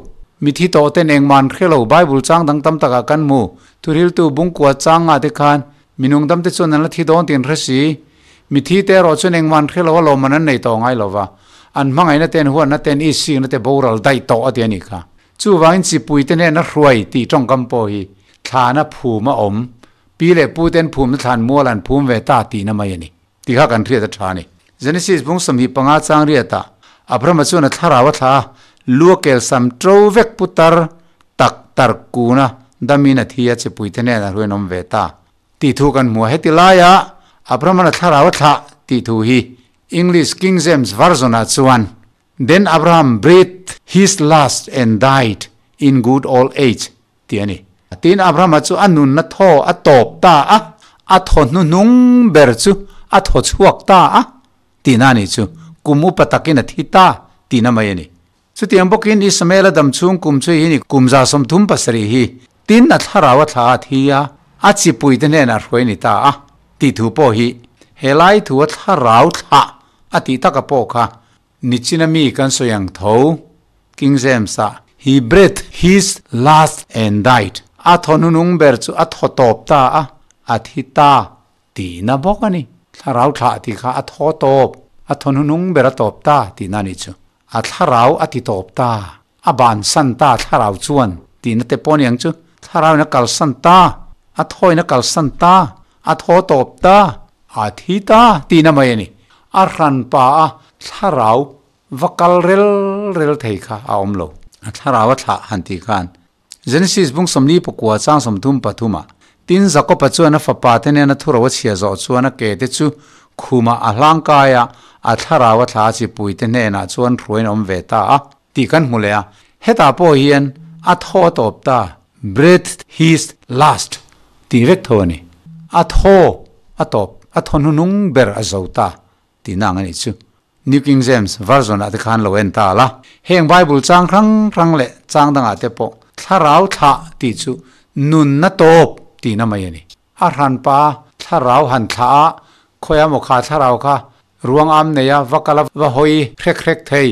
Mithi tawhten engmah an hre lo Bible chang dang tam takah kan hmu. Thuriltu bungkua chang ngah te khan minung damte chuan an la thi dawn tih an hre si. Mithi te erawh chuan engmah an hre lo a lawmman an nei tawh ngai lo va. An hmangaihna te an huatna te an isikna te boral daih tawh a ti a nih kha. Chuvangin chipuite hnena hruai tih tawngkam pawh hi thlana phum a awm, pi leh pu ten phumna thlan mual an phum ve ta tihna mai a ni. Tih kha kan hriat a tha a ni. Genesis bung 25 chang riatah Abrahama chuan a thlarau a thlah a, lu a kel sam to vek putar tak tar kuna damin a thi a chipuite hnenah hruaiin awm ve ta tih thu kan hmu a. Heti laia Abrahama'n a thlarau a thlah tih thu hi English King James Version-ah chuan Then Abraham breathed his last and died in good old age, tih a ni. Tin, Abrahama chu a nunna thaw a tawp ta a, a thaw hnuhnung ber chu a thaw chhuak ta a, tihna a nih chu. Kum upa takin a thi ta tihna mai a ni. Chutiang bawkin Ismaela dam chhung kum chu hi ni kum 37 hi tin a thlarau a thla a thi a, a chipuite hnenah hruai a ni ta a, tih thu pawh hi helai thu a thlarau thlah a tih taka pawh kha Nichina mi kan sawi ang tho, King James-ah, He breathed his last and died, a thaw hnunung ber chu a thaw tawp ta a, a thi ta tihna bawk a ni. Thlarau thlah tih kha a thaw tawp, a thaw hnunung ber a tawp ta tihna a nih chu. A thlarau a ti tawp ta, a bansan ta thlarau chuan tihna te pawh a ni ang chu. Thlarauin a kalsan ta, a thawin a kalsan ta, a thaw tawp ta, a thi ta tihna mai a ni. A hranpa a thlarau va kal rel rel thei kha a awm lo. A thlarau a thlah han tih khan Genesis bung 44 chang 33 ah, Tin Jakob-a chuan a fapa te nena thuro a chhia zawh chuan a ke te chu khumah a hlangkai a, a thlarau a thla a chipui te hnenah chuan hruaiin a awm ve ta a tih kan hmu leh a. Hetah pawh hian a thaw a tawp ta, breathed his last tih vek tho a ni. A thaw a tawp, a thaw hnunung ber a zo ta tihna ang a nih chu. New King James Version ah te khan lo en ta la. Heng Bible chang hrang hrang leh chang dangah te pawh thlarau thlah tih chu nunna tawp tihna mai a ni. A hranpa thlarau han thlah a, khawiah maw kha thlarau kha ruang am nei a, va kal a, va hawi hrek hrek thei,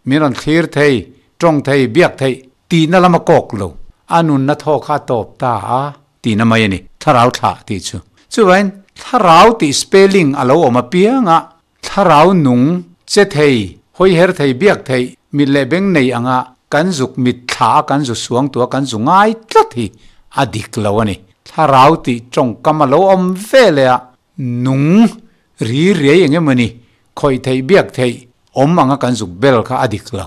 min rawn thlir thei, tawng thei, biak theih tihna lam a kawk lo. A nunna thaw kha a tawp ta a tihna mai a ni, thlarau thlah tih chu. Chuvain thlarau tih spelling a lo awm apianga Thlarau nung, che thei, hawi her thei, biak thei, mit leh beng nei anga kan zuk mit thla a kan zu suang tua kan zu ngai tlat hi a dik lo a ni. Thlarau tih tawngkam a lo awm ve leh a, nung ri riai eng emaw ni, khawih theih, biak theih awm anga kan zuk bel kha a dik lo.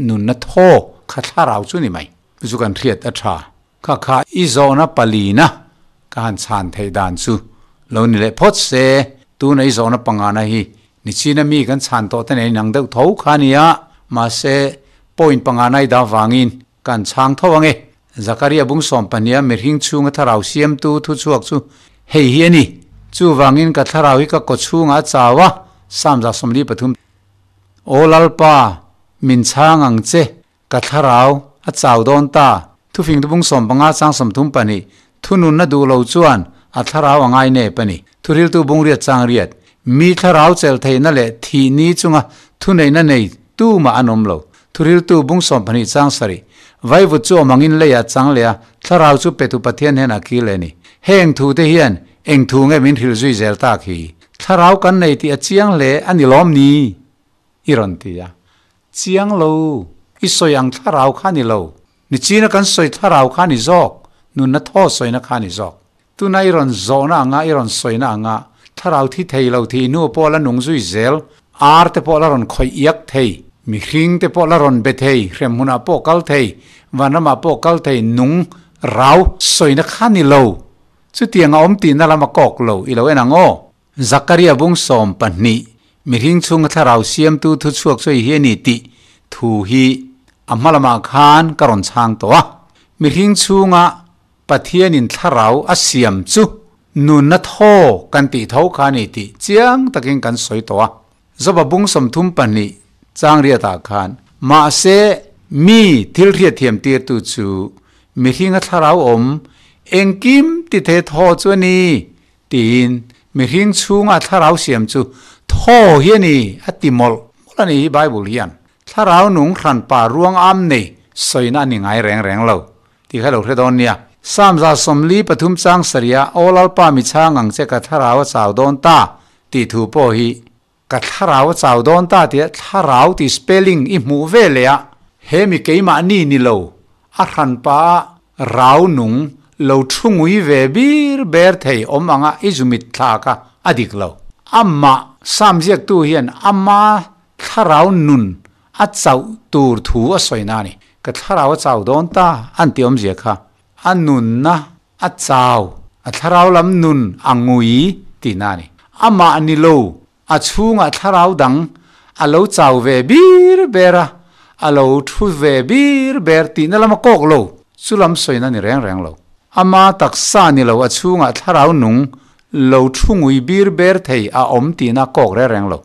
Nunna thaw kha thlarau chu ni mai. Chu kan hriat a tha. Kha kha i zawhna palina ka han chhan theih dan chu lo ni leh phawt se, tuna i zawhna pangana hi nichina mi kan chhan tawh te nen inang deuh tho kha a nia, mahse point pangana i dah vangin kan chhang tho ang e. Zakaria bung 12 a mihring chhunga thlarau siamtu thu chhuak chu hei hi a ni, Chuvangin ka thlarau hi ka kaw chhungah a chau a, Psalm 143. Aw Lalpa, min chhang ang che, Ka thlarau a chau dawn ta. Thufing tubung 15 chang 32, Thununna duh lo chuan a thlarau a ngai nep a ni. Thuriltu bung riat chang riat, Mi thlarau chelh theihna leh thih ni chunga thuneihna nei tu mah an awm lo. Thuriltu bung 12 chang 7, Vaivut chu awm angin leiah chang leh a, thlarau chu petu Pathian hnenah kil leh a ni. Heng thu te hian eng thu nge min hrilh zui zel tak hi? Thlarau kan nei tih a chiang hle a ni lawm ni? I rawn ti a. Chiang lo, i sawi ang thlarau kha ni lo. Nichina kan sawi thlarau kha ni zawk, nunna thaw sawina kha ni zawk. Tuna i rawn zawhna anga i rawn sawina anga thlarau thi thei lo thih hnu pawh la nung zui zel, ar te pawh la rawn khawih iak thei, mihring te pawh la rawn be thei, hremhmunah pawh kal thei, vanramah pawh kal thei, nung rau sawina kha ni lo. Chutiang a awm tihna lam a kawk lo, i lo en ang aw. Zakaria bung 12, Mihring chhunga thlarau siamtu thu chhuak chu hei hi a ni tih thu hi a hma lamah khan ka rawn chhang tawh a. Mihring chhunga Pathianin thlarau a siam chu nunna thaw kan tih tho kha a ni tih chiang takin kan sawi tawh a. Joba bung 32 chang riatah khan, Mahse, mi thil hriatthiam tirtu chu mihringa thlarau awm. Engkim ti thei thaw chu a ni, tiin mihring chhunga thlarau siam chu thaw hi a ni a ti mawlh mawlh a ni hi Bible hian. Thlarau nung hranpa ruang am nei sawina a ni ngai reng reng lo tih kha lo hre dawn nia. Samza 43 chang sarih a Aw Lalpa mi chhang ang che ka thlarau a chau dawn ta tih thu pawh hi Ka thlarau a chau dawn ta tia thlarau tih spelling i hmuh ve leh a, he mi keimahni ni lo, a hranpa a rau nung lo thu ngui ve bir ber thei awm anga i zumit thlak a, a dik lo. Amah Sam ziaktu hian ama thlarau nun a chauh tur thu a sawi na a ni. Ka thlarau a chau dawn ta an tih awmzia kha a nunna a chau, a thlarau lam nun a ngui tihna a ni. Amah ni lo, a chhungah thlarau dang a lo chau ve bir ber a, a lo thu ve bir ber tihna lam a kawk lo, chu lam sawina ni reng reng lo. Ama taksa ni lo, a chhungah thlarau nung lo thu ngui bir ber thei a awm tihna a kawk reng reng lo.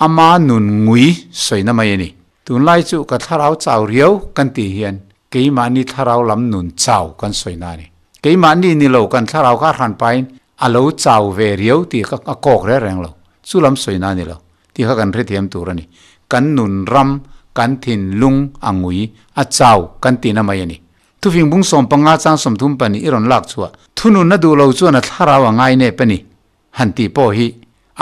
Ama nun ngui sawina mai a ni. Tunlai chu ka thlarau chau riau kan tih hian keimahni thlarau lam nun chau kan sawina a ni. Keimahni ni lo kan thlarau kha hran pahin a lo chau ve riau tih kha a kawk reng reng lo. Chu lam sawina a ni lo tih kha kan hrethiam tur a ni. Kan nun ram, kan thinlung a ngui, a chau kan tihna mai a ni. Thufing bung 15 chang 32 i rawn lak chhuah thununna duh lo chuan a thlarau a ngainep a ni. Han tih pawh hi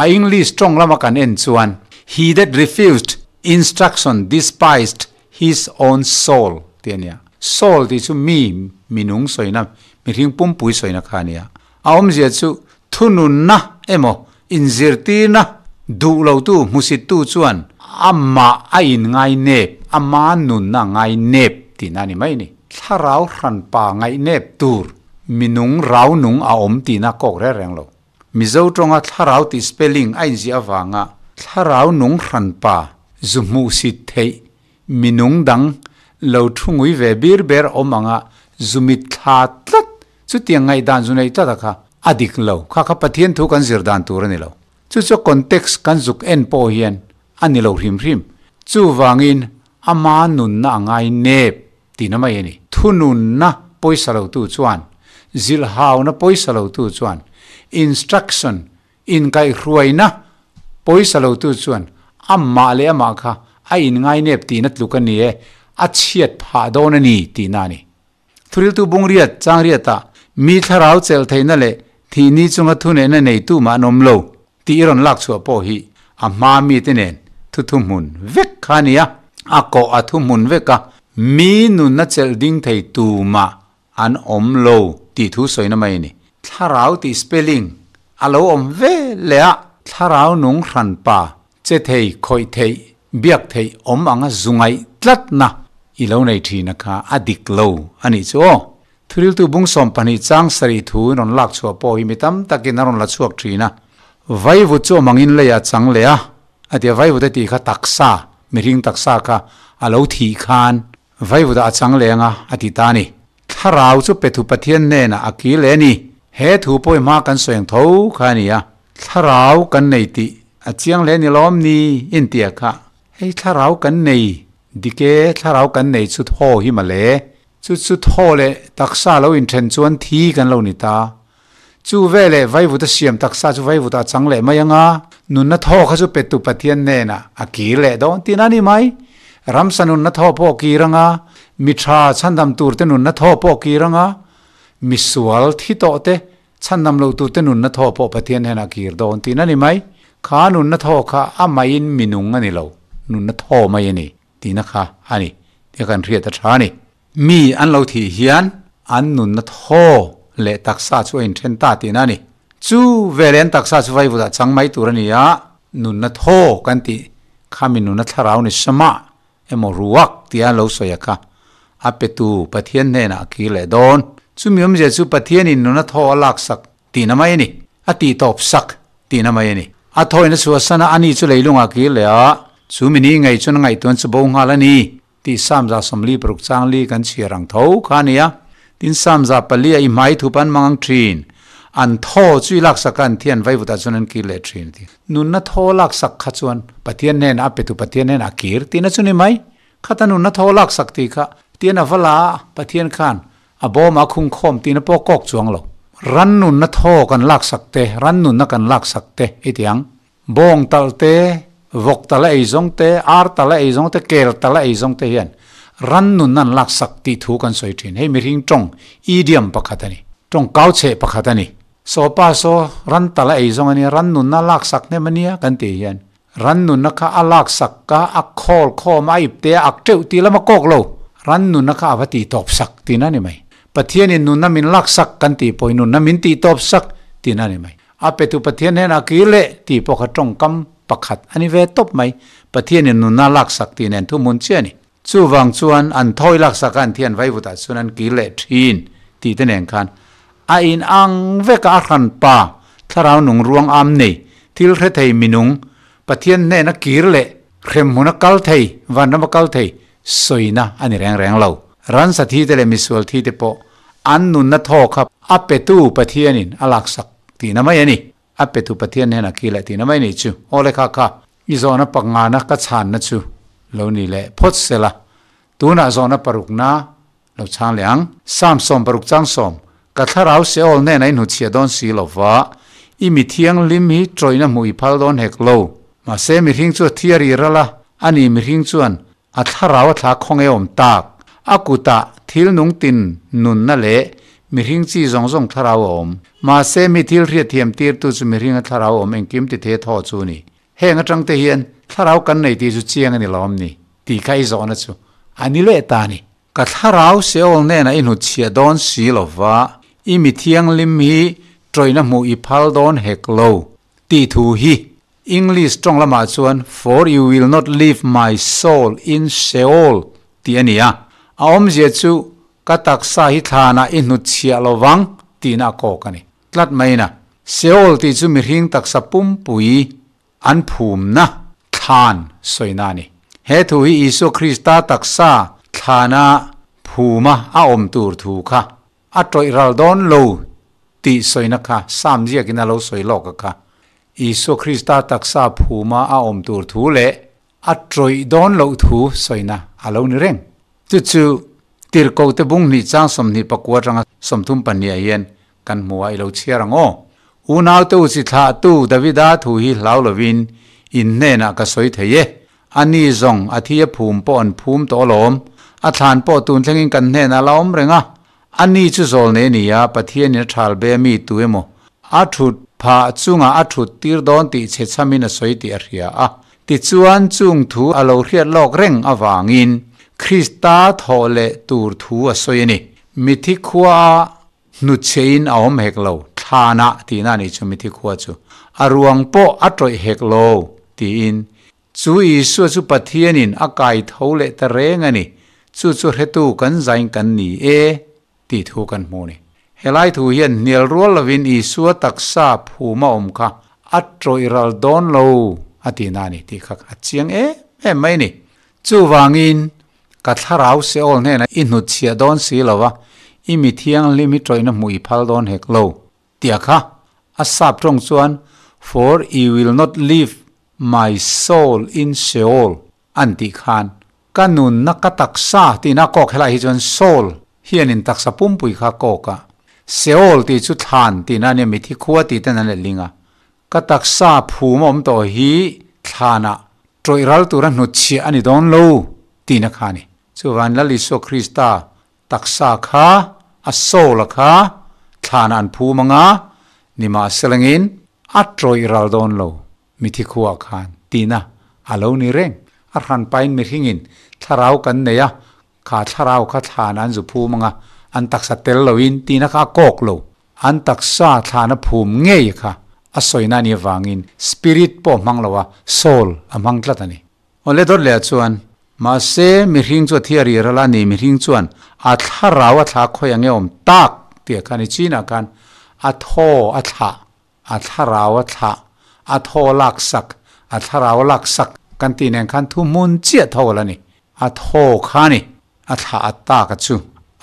a English tawng lama kan en chuan He that refused instruction despised his own soul tih a nia. Soul tih chu mi, minung sawina, mihring pumpui sawina kha a nia. A awmzia chu thununna emaw inzirtirna duh lotu, hmusittu chuan amah a inngainep, ama nunna a ngainep tihna a ni mai a ni. Thlarau hranpa ngaihnep tur minung rau nung a awm tihna kawk reng reng lo. Mizo tawnga thlarau tih spelling a inziah avanga thlarau nung hranpa zu hmuh sit theih minung dang lo thu ngui ve bir ber awm anga zu mit thla tlat chutiang ngaihdan zu nei tlat a kha a dik lo. Kha kha Pathian thu kan zir dan tur a ni lo. Chu chu context kan zuk en pawh hian a ni lo hrim hrim. Chuvangin ama nunna a ngai nep tihna mai a ni. Thununna pawisa lotu chuan, zilhauna pawisa lotu chuan, instruction, inkaihhruaina pawisa lotu chuan amah leh amah kha a inngainep tihna tluk a ni e, a chhiat phah dawn a ni tihna a ni. Thuriltu bungriat changriatah mi thlarau chelh theihna leh thihni chunga thunehna neitu mah an awm lo tih i rawn lak chhuah pawh hi a hma mite nen thu thuhmun vek kha a ni a, a kawh a thuhmun vek a, mi nunna chelh ding thei tumah an awm lo tih thu sawina mai a ni. Thlarau tih spelling a lo awm ve leh a, thlarau nung hranpa Che thei, khawih theih, biak theih awm anga zu ngaih tlatna i lo nei thin a kha a dik lo a nih chu aw. Thuriltu bung 12 chang sarih thu in rawn lak chhuah pawh hi mi tam takin a rawn la chhuak thin a. Vaivut chu awm angin leiah chang leh a, a ti a, vaivut a tih kha taksa, mihring taksa kha a lo thih khan vaivutah a chang leh anga a ti ta a ni. Thlarau chu Pethu Pathian hnenah a kil e ni. He thu pawh i hma kan sawi ang tho kha a ni a. Thlarau kan nei tih a chiang hle ni lawm ni intia kha. Hei thlarau kan nei dik e, thlarau kan nei chu thaw hi male. Chu chu thaw leh taksa lo inthen chuan thi kan lo ni ta. Chu veleh vaivuta siam taksa chu vaivuta a chang leh mai anga, nunna thaw kha chu Petu Pathian hnenah a kir leh dawn tihna a ni mai. Ramsa nunna thaw pawh a kir anga, mi tha chhandam turte nunna thaw pawh a kir anga, mi sual thi tawh te chhandam lo turte nunna thaw pawh Pathian hnenah a kir dawn tihna a ni mai. Kha nunna thaw kha a maiin mi nung a ni lo, nunna thaw mai a ni tihna kha a ni tih kan hriat a tha a ni. Mi an lo thih hian an nunna thaw leh taksa chu a inthen ta tihna a ni. Chu veleh an taksa chu vaivutah chang mai tur a ni a, nunna thaw kan tih kha mi nunna thlarau ni samah emaw ruak tia lo sawi a kha a petu Pathian hnenah a kir leh dawn. Chumi awmzia chu Pathianin nunna thaw a laksak tihna mai a ni. A tihtawp sak tihna mai a ni. A thawina chhuahsana ani chu leilungah a kir leh a, chu mi ni ngei chuan a ngaihtuan chu bo nghal a ni. Tih Samza 46 chang li kan chhiar ang tho kha a ni a. Tin Samza palia i hmai thup an mang ang thin. An thaw chu i laksak a an thi an vaivutah chuan an kir leh thin a ti. Nunna thaw laksak kha chuan Pathian hnenah a petu Pathian hnenah a kir tihna chu ni mai. Khata nunna thaw laksak tih kha tian a va la a, Pathian khan A bawmah khung khawm tihna pawh kawk chuang lo. Ran nunna thaw kan laksak te, ran nunna kan laksak te i ti ang. Bawng talh te, vawk talh a ei zawng te, ar talh a ei zawng te, kel talh a ei zawng te hian ran nunna an laksak tih thu kan sawi thin. Hei mihring tawng idiom pakhat a ni. Tawng kau chheh pakhat a ni. Saw pa saw ran talh a ei zawng a nia, ran nunna a laksak hnem a nia kan tih hian ran nunna kha a laksak a, a khawl khawm a, a ip te a ak teuh tih lam a kawk lo. Ran nunna kha a va tih tawp sak tihna a ni mai. Pathianin nunna min laksak kan tih pawhin nunna min tih tawp sak tihna a ni mai. A petu Pathian hnenah kir leh tih pawh kha tawngkam pakhat a ni ve tawp mai. Pathianin nunna laksak tih nen thuhmun chiah a ni. Chuvang chuan an thawi laksak a an thian vaivutah chuan an kir leh thin tih te nen khan a in ang vek a, a hran pa thlarau nung ruang am nei thil hre thei minung Pathian hnena kir leh hremhmun a kal thei vanram a kal thei sawina a ni reng reng lo. Ransa thi te leh misual thi te pawh an nunna thaw kha a petu Pathianin a laksak tihna mai a ni. A petu Pathian hnenah khi leh tihna mai ni chu. Aw le kha kha, i zawhna pakngana ka chhanna chu lo ni leh phawt sela. Tunah zawhna parukna lo chhang leh ang. Sam 60 chang sawm, Ka thlarau Seol hnenah i hnuchhiah dawn si lo va, i mi thianghlim hi tawihna hmuh i phal dawn hek lo. Mahse mihring chu a thi a ri ral a, ani mihring chuan A thlarau a thla khawng e awm tak. A kutah thil nung tin nunna leh mihring chi zawng zawng thlarau a awm. Mahse mi thil hriatthiam tirtu chu mihringa thlarau awm engkim ti thei a thaw chu a ni. Heng atang te hian thlarau kan nei tih chu chiang a ni lo awm ni tih kha i zawhna chu a ni leh ta a ni. Ka thlarau Seol hnenah i hnutchhiah dawn si lo va, i mi thianghlim hi tawihna hmuh i phal dawn hek lo tih thu hi English tawng lamah chuan For you will not leave my soul in Sheol tih a ni a, a awmzia chu ka taksa hi thlanah i hnutchhiah lo vang tihna a kawk a ni. Tlat maina, Sheol tih chu mihring taksa pumpui an phumna thlan sawina a ni. He thu hi Isua Krista taksa thlana phuma a awm tur thu kha A tawih ral dawn lo tih sawina kha Sam ziakin a lo sawi lawk a kha. Isua Krista taksa phuma a awm tur thu leh a tawih dawn loh thu sawina a lo ni reng. Chu chu Tirhkohte bung hnih chang 24 atanga 32 ah hian kan hmu a, i lo chhiar ang aw. Unaute u chi thlahtu Davida thu hi hlau lovin in hnenah ka sawi thei e. A ni zawng, a thi a phum pawh an phum tawh alawm. A thlan pawh tun thlengin kan hnenah a la awm reng a. A ni chu zawl nei a ni a, Pathianin a thal be a mi tu emaw a thut phah chungah a thut tir dawn tih chhe chhamin a sawi tih a hria a. Tichuan, chung thu a lo hriat lawk reng avangin Krista thawh leh tur thu a sawi a ni. Mithi khua a Hnutchhein a awm hek lo, thlanah tihna a nih chu mithi khua chu. A ruang pawh a tawih hek lo, tiin. Chu Isua chu Pathianin a kai tho leh ta reng a ni, chu chu hretu kan zain kan ni e, tih thu kan hmu a ni. Helai thu hian hnial rual lovin Isua taksa phuma awm kha a tawih ral dawn lo a tihna a ni tih kha a chiang em em mai a ni. Chuvangin Ka thlarau Seol hnenah i hnutchhiah dawn si lo va, i mi thianghlim hi tawihna hmuh i phal dawn hek lo, tia kha a sap tawng chuan For you will not leave my soul in Sheol an tih khan ka nunna ka taksa tihna a kawk helai hi chuan soul hianin taksa pumpui kha a kawk a, Seol tih chu thlan tihna a nia mithi khua tih ten an letling a, Ka taksa phum a awm tawh hi thlanah tawih ral tura hnutchhiah a ni dawn lo tihna kha a ni. Chuvan Lal Isua Krista taksa kha, a soul a kha thlanah an phum anga, nimahselangin a tawih ral dawn lo mithi khuaah khan tihna a lo ni reng. A hran pain mihringin thlarau kan nei a, kha thlarau kha thlanah an zu phum anga, an taksa tel loin tihna kha a kawk lo. An taksa thlana phum ngei kha a sawina a nih avangin spirit pawh hmang lo a, soul a hmang tlat a ni. Awle dawt leh ah chuan, mahse mihring chu a thi a ri ral a ni, mihring chuan a thlarau a thla khawi ang e awm tak tih ah khan i chinah khan a thaw a thlah, a thlarau a thlah, a thaw lak sak, a thlarau a lak sak kan tih nen khan thu hmun chiah tho a la ni. A thaw kha a ni. A thlah a tak a chu.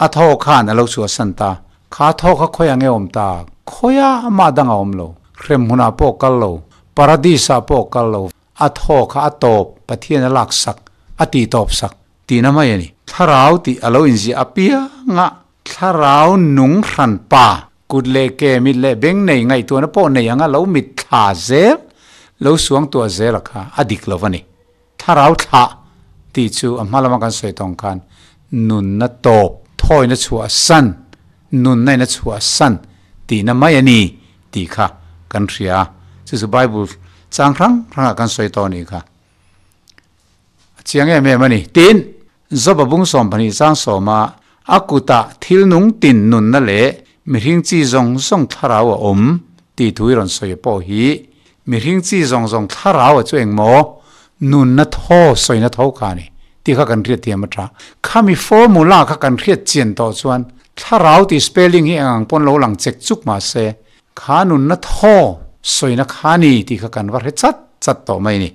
A thaw khan a lo chhuahsan ta. Kha thaw kha khawi ang e awm ta? Khawiah amah dang a awm lo. Hrem hmunah pawh kal lo. Paradis ah pawh kal lo. A thaw kha a tawp, Pathian a lak sak, a tih tawp sak tihna mai a ni. Thlarau tih a lo inziah apianga. Thlarau nung hran pa, kut leh ke, mit leh beng nei ngaihtuahna pawh nei anga lo mit thla zel, lo suang tuah zel a kha a dik lo a ni. Thlarau thlah tih chu a hma lama kan sawi tawng khan nunna tawp, thawina chhuah san, nunna in a chhuah san tihna mai a ni tih kha kan hria a. Chu chu Bible chang hrang hrangah kan sawi tawh a nih kha. A chiang em em a ni. Tin, Job-a bung 12 chang sawma a kutah thil nung tin nunna leh mihring chi zawng zawng thlarau a awm tih thu i rawn sawi pawh hi mihring chi zawng zawng thlarau a chu engmaw nunna thaw sawina tho kha a ni tih kha kan hriat thiam a tha. Khami formula kha kan hriat chian tawh chuan thlarau tih spelling hi eng ang pawn lo lang chek chuk mahse kha nunna thaw sawina kha a ni tih kha kan va hre chat chat tawh mai a ni.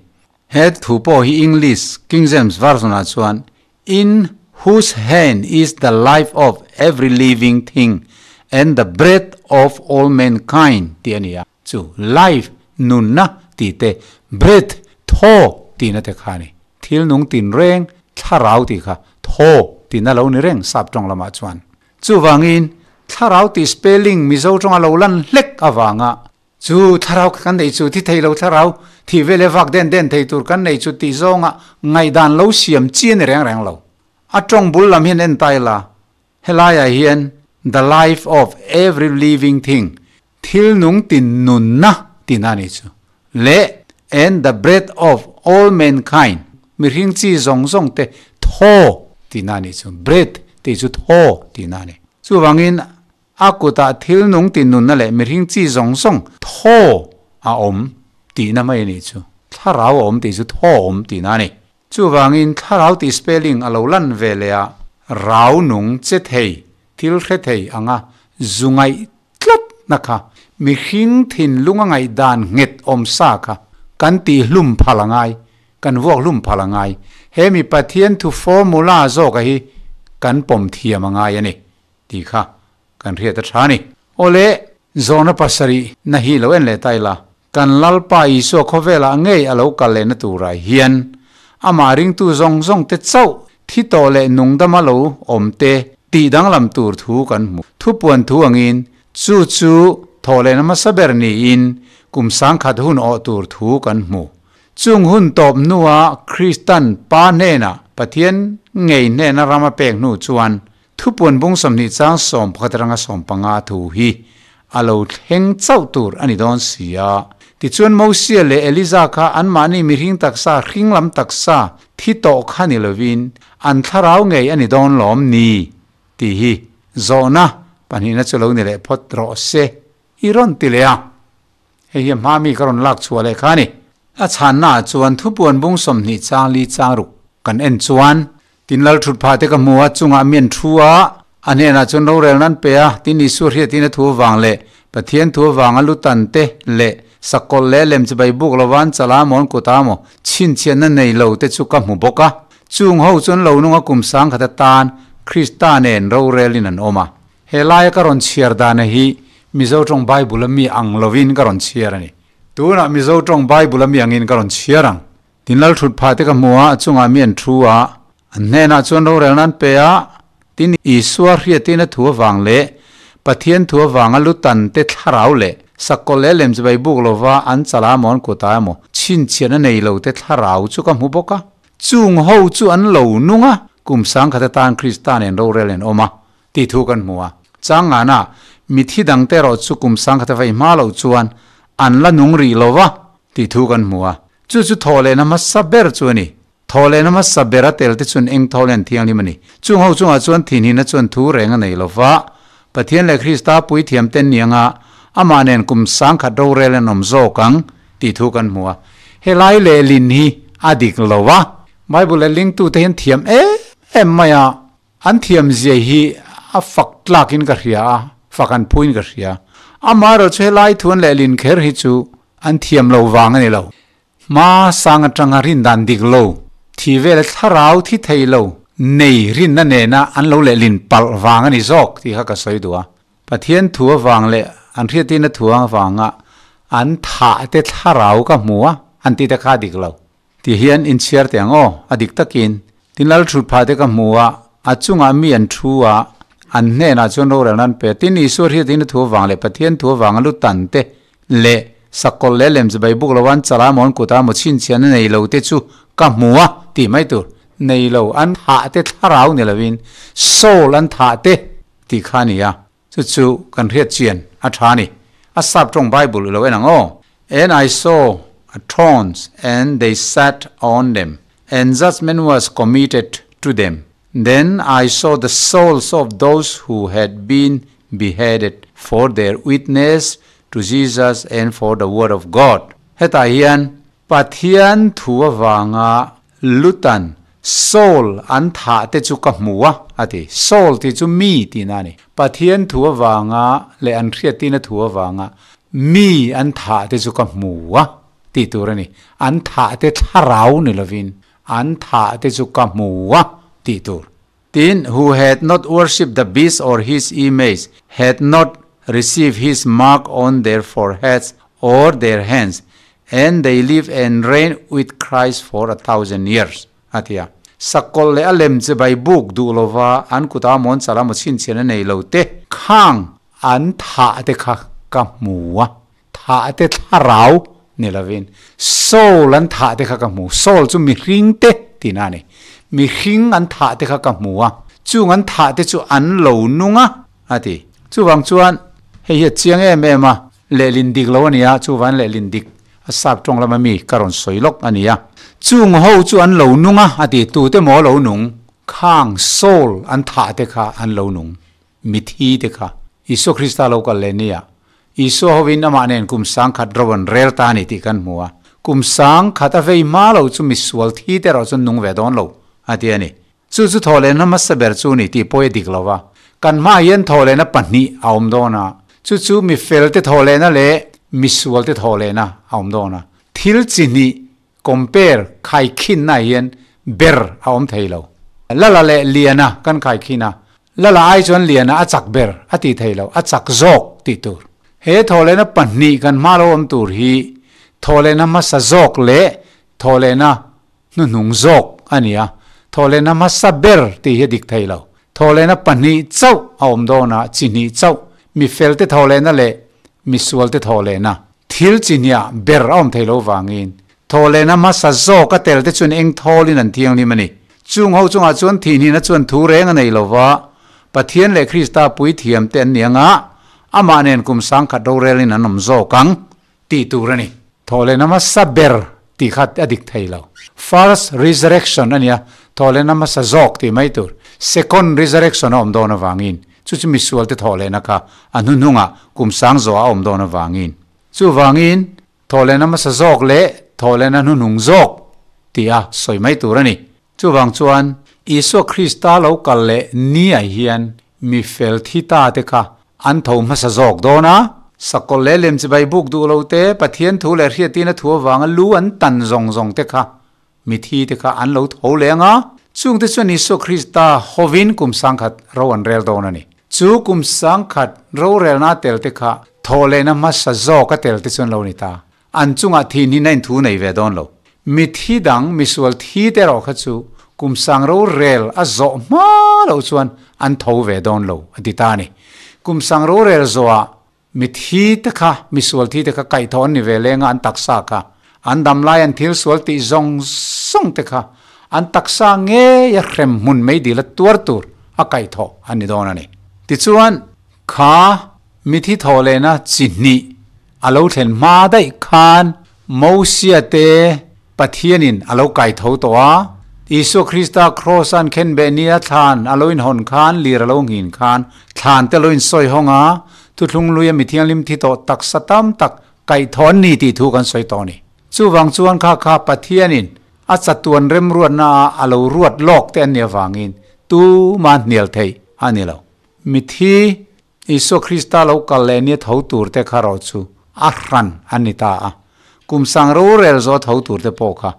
He thu pawh hi English King James Version ah chuan In whose hand is the life of every living thing and the breath of all mankind tih a ni a. Chu life, nunna, tih te, breath, thaw, tihna te kha a ni. Thil nung tinreng, thlarau tih kha thaw tihna lo ni reng sap tawng lamah chuan. Chuvangin, thlarau tih spelling Mizo tawnga lo lan hlek avanga Chu thlarau kan neih chu thi thei lo thlarau, thih ve leh vak den den thei tur kan neih chu tih zawnga ngaihdan lo siam chi a ni reng reng lo. A tawng bul lam hian en ta ila, helaiah hian the life of every living thing, thil nung tin nunna tihna a nih chu, leh and the breath of all mankind, mihring chi zawng zawng te thaw tihna a nih chu, breath tih chu thaw tihna a ni. Chuvangin A kutah thil nung ti nunna leh mihring chi zawng zawng thaw a awm tihna mai a nih chu. Thlarau a awm tih chu thaw a awm tihna a ni. Chuvangin thlarau tih spelling a lo lan ve leh a, rau nung che thei, thil hre thei anga zu ngaih tlatna kha, mihring thinlung a ngaihdan nghet awm sa kha kan tih hlum phal a ngai, kan vuak hlum phal a ngai. He mi Pathian thu formula zawka hi kan pawm thiam a ngai a ni. Tih kha kan hriat a tha a ni. Awle, zawhna pasarih na hi lo en leh ta ila, kan Lalpa Isua khawvelah ngei a lo kal lehna turah hian amah ringtu zawng zawng te chauh thi tawh leh nungdama lo awm te tih danglam tur thu kan hmu. Thupuan thu angin chu chu thawh lehna hmasa ber niin kum sangkhat hun awh tur thu kan hmu. Chung hun tawp hnua Kristan Pa hnenah Pathian ngei hnena ram a pek hnu chuan Thupuan bung 20 chang 11 atanga 15 thu hi a lo thleng chauh tur a ni dawn si a. Tichuan Mosia leh Eliza kha anmahni mihring taksa hring lam taksa thi tawh kha ni lovin an thlarau ngei a ni dawn lawm ni tih hi zawhna pahnihna chu lo ni leh phawt rawh se i rawn ti leh a. Hei hi a hma mi ka rawn lak chhuah leh kha a ni. A chhannaah chuan thupuan bung 20 chang li chang ruk kan en chuan Tin lal thut phah te ka hmu a, chungah mi an thu a, a hnenah chuan rorel nan pe a, tin Isua hriatin a thu avang leh Pathian thu avanga lutan te leh sakawlh leh lem chibai buk lova an chala maw an kut a maw chhinchhiatna nei lo te chu ka hmu bawk a. Chung ho chuan lo nunga kum sangkhat atan Krista nen rorelin an awm a. He laia ka rawn chhiar dana hi Mizo tawng Bible-a mi ang lovin ka rawn chhiar a ni. Tunah Mizo tawng Bible-a mi angin ka rawn chhiar ang. Tin lal thut phah te ka hmu a, a chungah mi an thu a, an hnenah chuan rorelna an pe a, tin Isua hriatin a thu avang leh Pathian thu avanga lutan te thlarau leh sakawlh leh lem chibai buk lova an chala emaw an kutah emaw chhinchhiatna nei lo te thlarau chu ka hmu bawk a. Chung ho chu an lo nung a, kum sangkhat atan Krista nen rorel an awm a tih thu kan hmu a. Changana mithi dangte erawh chu kum sangkhat a vei hma loh chuan an la nung rih lo va tih thu kan hmu a. Chu chu thaw lehna hmasa ber chu a ni. Thaw lehna hmasa ber a tel te chuan eng thaw leh thianghlim a ni. Chung ho chungah chuan thinhina chuan thu reng a nei lo va, Pathian leh Krista puithiam ten ni anga amah nen kum sangkhat rorel an awm zawk ang tih thu kan hmu a. Helai lehlin hi a dik lo a. Bible lehlingtute hian thiam em em mai a. An thiamzia hi a fak tlakin ka hria a, fak an phuin ka hria. Amaherawh chu helai thu an lehlin kher hi chu an thiam lo vang a ni lo. Hma sang atanga rindan dik lo, thi vel thlarau thi thei lo nei rinna nena an lo lehlin palh vang a ni zawk tih kha ka sawi duh a. Pathian thu avang leh an hriattirna thu avanga an thah te thlarau ka hmu a, an tih te kha a dik lo. Ti hian inchhiar teh ang aw, a dik takin. Tin lal thut phah te ka hmu a, a chungah mi an thu a, An hnenah chuan rorelna an pe a. Tin, Isua hriatin a thu avang leh Pathian thu avanga lu tan te leh sakawlh leh lem chibai buk lo an chala mawn kuta maw chhinchhiahna nei lo te chu ka hmu a tih mai tur. Nei lo, an thah te thlarau ni lovin soul an thah te tih kha a ni a. Chu chu kan hriat chian a tha a ni. A sap tawng Bible i lo en ang aw. And I saw a thrones and they sat on them, and judgment was committed to them. Then I saw the souls of those who had been beheaded for their witness to Jesus and for the word of God. Hetah hian Pathian thu avanga lutan, soul, an thah te chu ka hmu a, a ti. Soul tih chu mi tihna a ni. Pathian thu avanga leh an hriattina thu avanga mi an thah te chu ka hmu a tih tur a ni. An thah te thlarau ni lovin An thah te chu ka hmu a, tih tur. Tin, who had not worshipped the beast or his image, had not received his mark on their foreheads or their hands, and they live and reign with Christ for a thousand years, a ti a. Sakawlh leh a lem chibai buk duh lova an kuta mawn chala maw chhinchhian a nei lo te khang an thah te kha ka hmu a. Thah te thlarau ni lovin soul an thah te kha ka hmu. Soul chu mihring te tihna a ni. Mihring an thah te kha ka hmu a, chung an thah te chu an lo nung a, a ti. Chuvang chuan hei hi a chiang em em a, lehlin dik lo a ni a, chuvan lehlin dik a sap tawng lama mi ka rawn sawi lawk a ni a. Chung ho chu an lo nung a, a ti. Tute maw lo nung? Khang soul an thah te kha an lo nung. Mithi te kha Isua Krista lo kal leh nia. Isua hovin amah nen kum sangkhat ro an rel ta a ni tih kan hmu a. Kum sangkhat a vei hma lo chu misual thi te erawh chuan nung ve dawn lo a ti a ni. Chu chu thawhlehna hmasa ber chu ni tih pawi a dik lo va. Kan hmaah hian thawhlehna pahnih a awm dawn a. Chu chu mifel te thawhlehna leh misual te thawhlehna a awm dawn a. Thil chi hnih Compare khaikhinna hian ber a awm thei lo. Lala leh Liana kan khaikhin a, Lala ai chuan Liana a chak ber a tih thei lo, a chak zawk tih tur. He thawhlehna pahnih kan hma lo awm tur hi thawhlehna hmasa zawk leh thawhlehna hnuhnung zawk a ni a, thawhlehna hmasa ber tih hi a dik thei lo. Thawhlehna pahnih chauh a awm dawn a, chi hnih chauh, mifelte thawhlehna leh misualte thawhlehna. Thil chi hniah ber a awm thei lo vangin thawhlehna hmasa zawk a tel te chuan eng thawlin an thianghlim a ni. Chung ho chungah chuan thihhnihna chuan thu reng a nei lo va, Pathian leh Krista puithiam te an ni anga amah nen kum sangkhat rorelin an awm zawk ang tih tur a ni. Thawhlehna hmasa ber tih kha a dik thei lo. First resurrection a nia, thawhlehna hmasa zawk tih mai tur. Second resurrection a awm dawn avangin Chu chu misualte thawhlehna kha a hnuhnungah kum sang zawh a awm dawn avangin. Chuvangin, thawhlehna hmasa zawk leh thawhlehna hnuhnung zawk tih a sawi mai tur a ni. Chuvang chuan, Isua Krista lo kal leh ni ah hian mi fel thi ta te kha an tho hmasa zawk dawn a. Sakawlh leh lem chibai buk duh lo te, Pathian thu leh hriattina thu avanga lu an tan zawng zawng te kha Mithi te kha an lo tho leng a, chungte chuan Isua Krista hovin kum sangkhat ro an rel dawn a ni. Chu kum sangkhat rorelna a tel te kha thawhlehna hmasa zawk a tel te chuan lo ni ta. An chungah thihnin a inthu nei ve dawn lo. Mithi dang, misual thi te erawh kha chu kum sang rorel a zawh hma loh chuan an tho ve dawn lo a ti ta a ni. Kum sang rorel zawhah Mithi te kha, misual thi te kha kaihthawh an ni ve leng a, an taksa kha. An dam lai an thil sual tih zawng zawng te kha an taksa ngei a hrem hmun mei dil a tuar tur a kaihthawh an ni dawn a ni. Tichuan, kha mithi thawh lehna chi hnih a lo thlen hma daih khan Mosia te Pathianin a lo kaitho tawh a, Isua Krista Kraws-a'n khenbeh nia thlan a lo inhawn khan, lir a lo nghin khan, thlan te lo insawi hawng a, thuthlung luia mi thianghlim thi tawh taksa tam tak kaihthawh an ni tih thu kan sawi tawh a ni. Chuvang chuan kha kha Pathianin a chatuan remruatna ah a lo ruat lawk te an nih avangin tuma hnial theih a ni lo. Mithi Isua Krista lo kal leh nia tho tur te kha rawh chu a hran an ni ta a, kum sang rorel zawh tho tur te pawh kha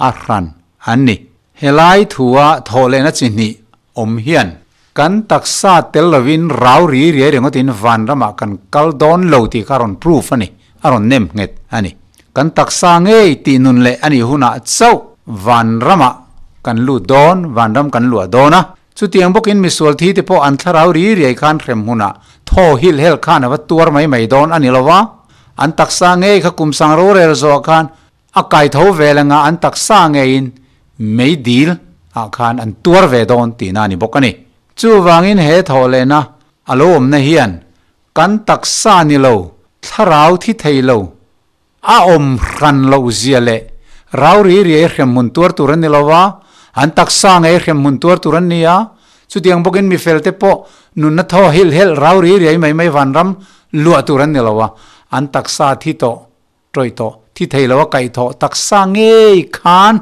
a hran an ni. Helai thua thawh lehna chi hnih awm hian kan taksa tel lovin rau ri riai ringawtin vanramah kan kal dawn lo tih kha a rawn proof a ni, a rawn nem nghet a ni. Kan taksa ngei tih nun leh a nih hunah chauh vanramah kan lut dawn, vanram kan luah dawn a. Chutiang bawkin misual thi te pawh an thlarau ri riai khan hrem hunah thaw hil hel khan a va tuar mai mai dawn a ni lo va, an taksa ngei kha kum sang rorel zawh khan a kai tho ve lengah an taksa ngeiin mei dil ah khan an tuar ve dawn tihna a ni bawk a ni. Chuvangin he thawh lehna a lo awmna hian kan taksa ni lo, thlarau thi thei lo, A awm hran loh zia leh rau ri riai hremhmun tuar tur an ni lo va, an taksa ngei hremhmun tuar tur an ni a, chutiang bawkin mi felte pawh nunna thaw hilh helh rau ri riai mai mai vanram luah tur an ni lo a, an taksa thi tawh, tawih tawh, thi thei lo a kaih thawh taksa ngei khan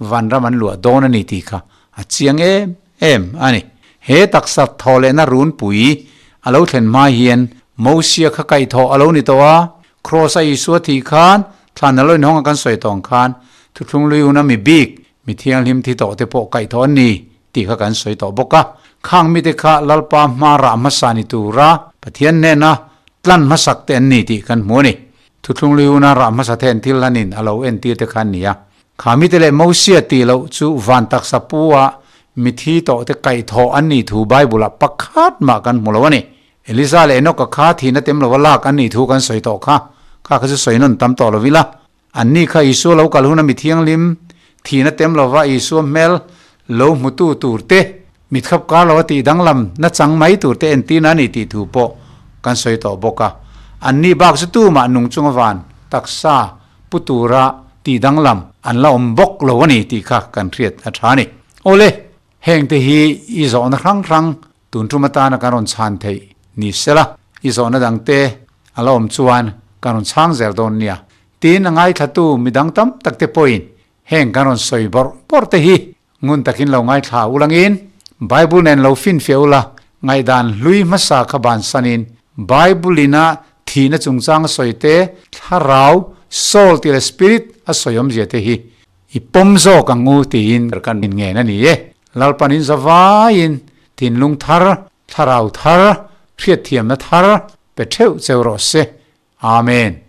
vanram an luah dawn a ni tih kha a chiang em em a ni. He taksa thaw lehna runpui a lo thlen hma hian Mosia kha kaih thawh a lo ni tawh a, Kraws a Isua thih khan thlan a lo inhawng a kan sawi tawh ang khan thuthlung lui una mi bik, mi thianghlim thi tawh te pawh kaih thawh an ni tih kha kan sawi tawh bawk a. Khang mite kha Lalpa hma rah hmasa ni tura Pathian hnena tlan hmasak te an ni tih kan hmu a ni. Thuthlung lui una rah hmasa then thil hlanin a lo entir te kha an ni a. Kha mite leh Mosia tih loh chu van taksa pu a mithi tawh te kaih thawh an nih thu Bible ah pakhat mah kan hmu lo a ni. Eliza leh Enoch-a kha thihna tem lova lak an nih thu kan sawi tawh kha, kha kha chu sawi nawn tam tawh lo ila. Anni kha Isua lo kal huna mi thianghlim, thihna tem lova Isua hmel lo hmutu tur te, mitkhap kar lova tih danglam nachang mai tur te entirna a ni tih thu pawh kan sawi tawh bawk a. Anni bak chu tumah nung chunga van taksa pu tura tih danglam an la awm bawk lo a ni tih kha kan hriat a tha a ni. Awle, hengte hi i zawhna hrang hrang Tun tum atana kan rawn chhan theih ni sela, i zawhna dangte a la awm chuan kan rawn chhang zel dawn nia. Tin, a ngaithlatu midang tam tak te pawhin heng kan rawn sawi bawrh bawrh te hi ngun takin lo ngaithla ulangin Bible nen lo finfiah ula, ngaihdan hlui hmasa kha bansanin Bible ina thihna chungchang a sawi te, thlarau, soul tih leh spirit a sawi awmzia te hi I pawm zawk ang u tiin kan inngen a ni e. Lalpan in zavaiin thinlung thar, thlarau thar, hriatthiamna thar pe theuh cheu rawh se. Amen.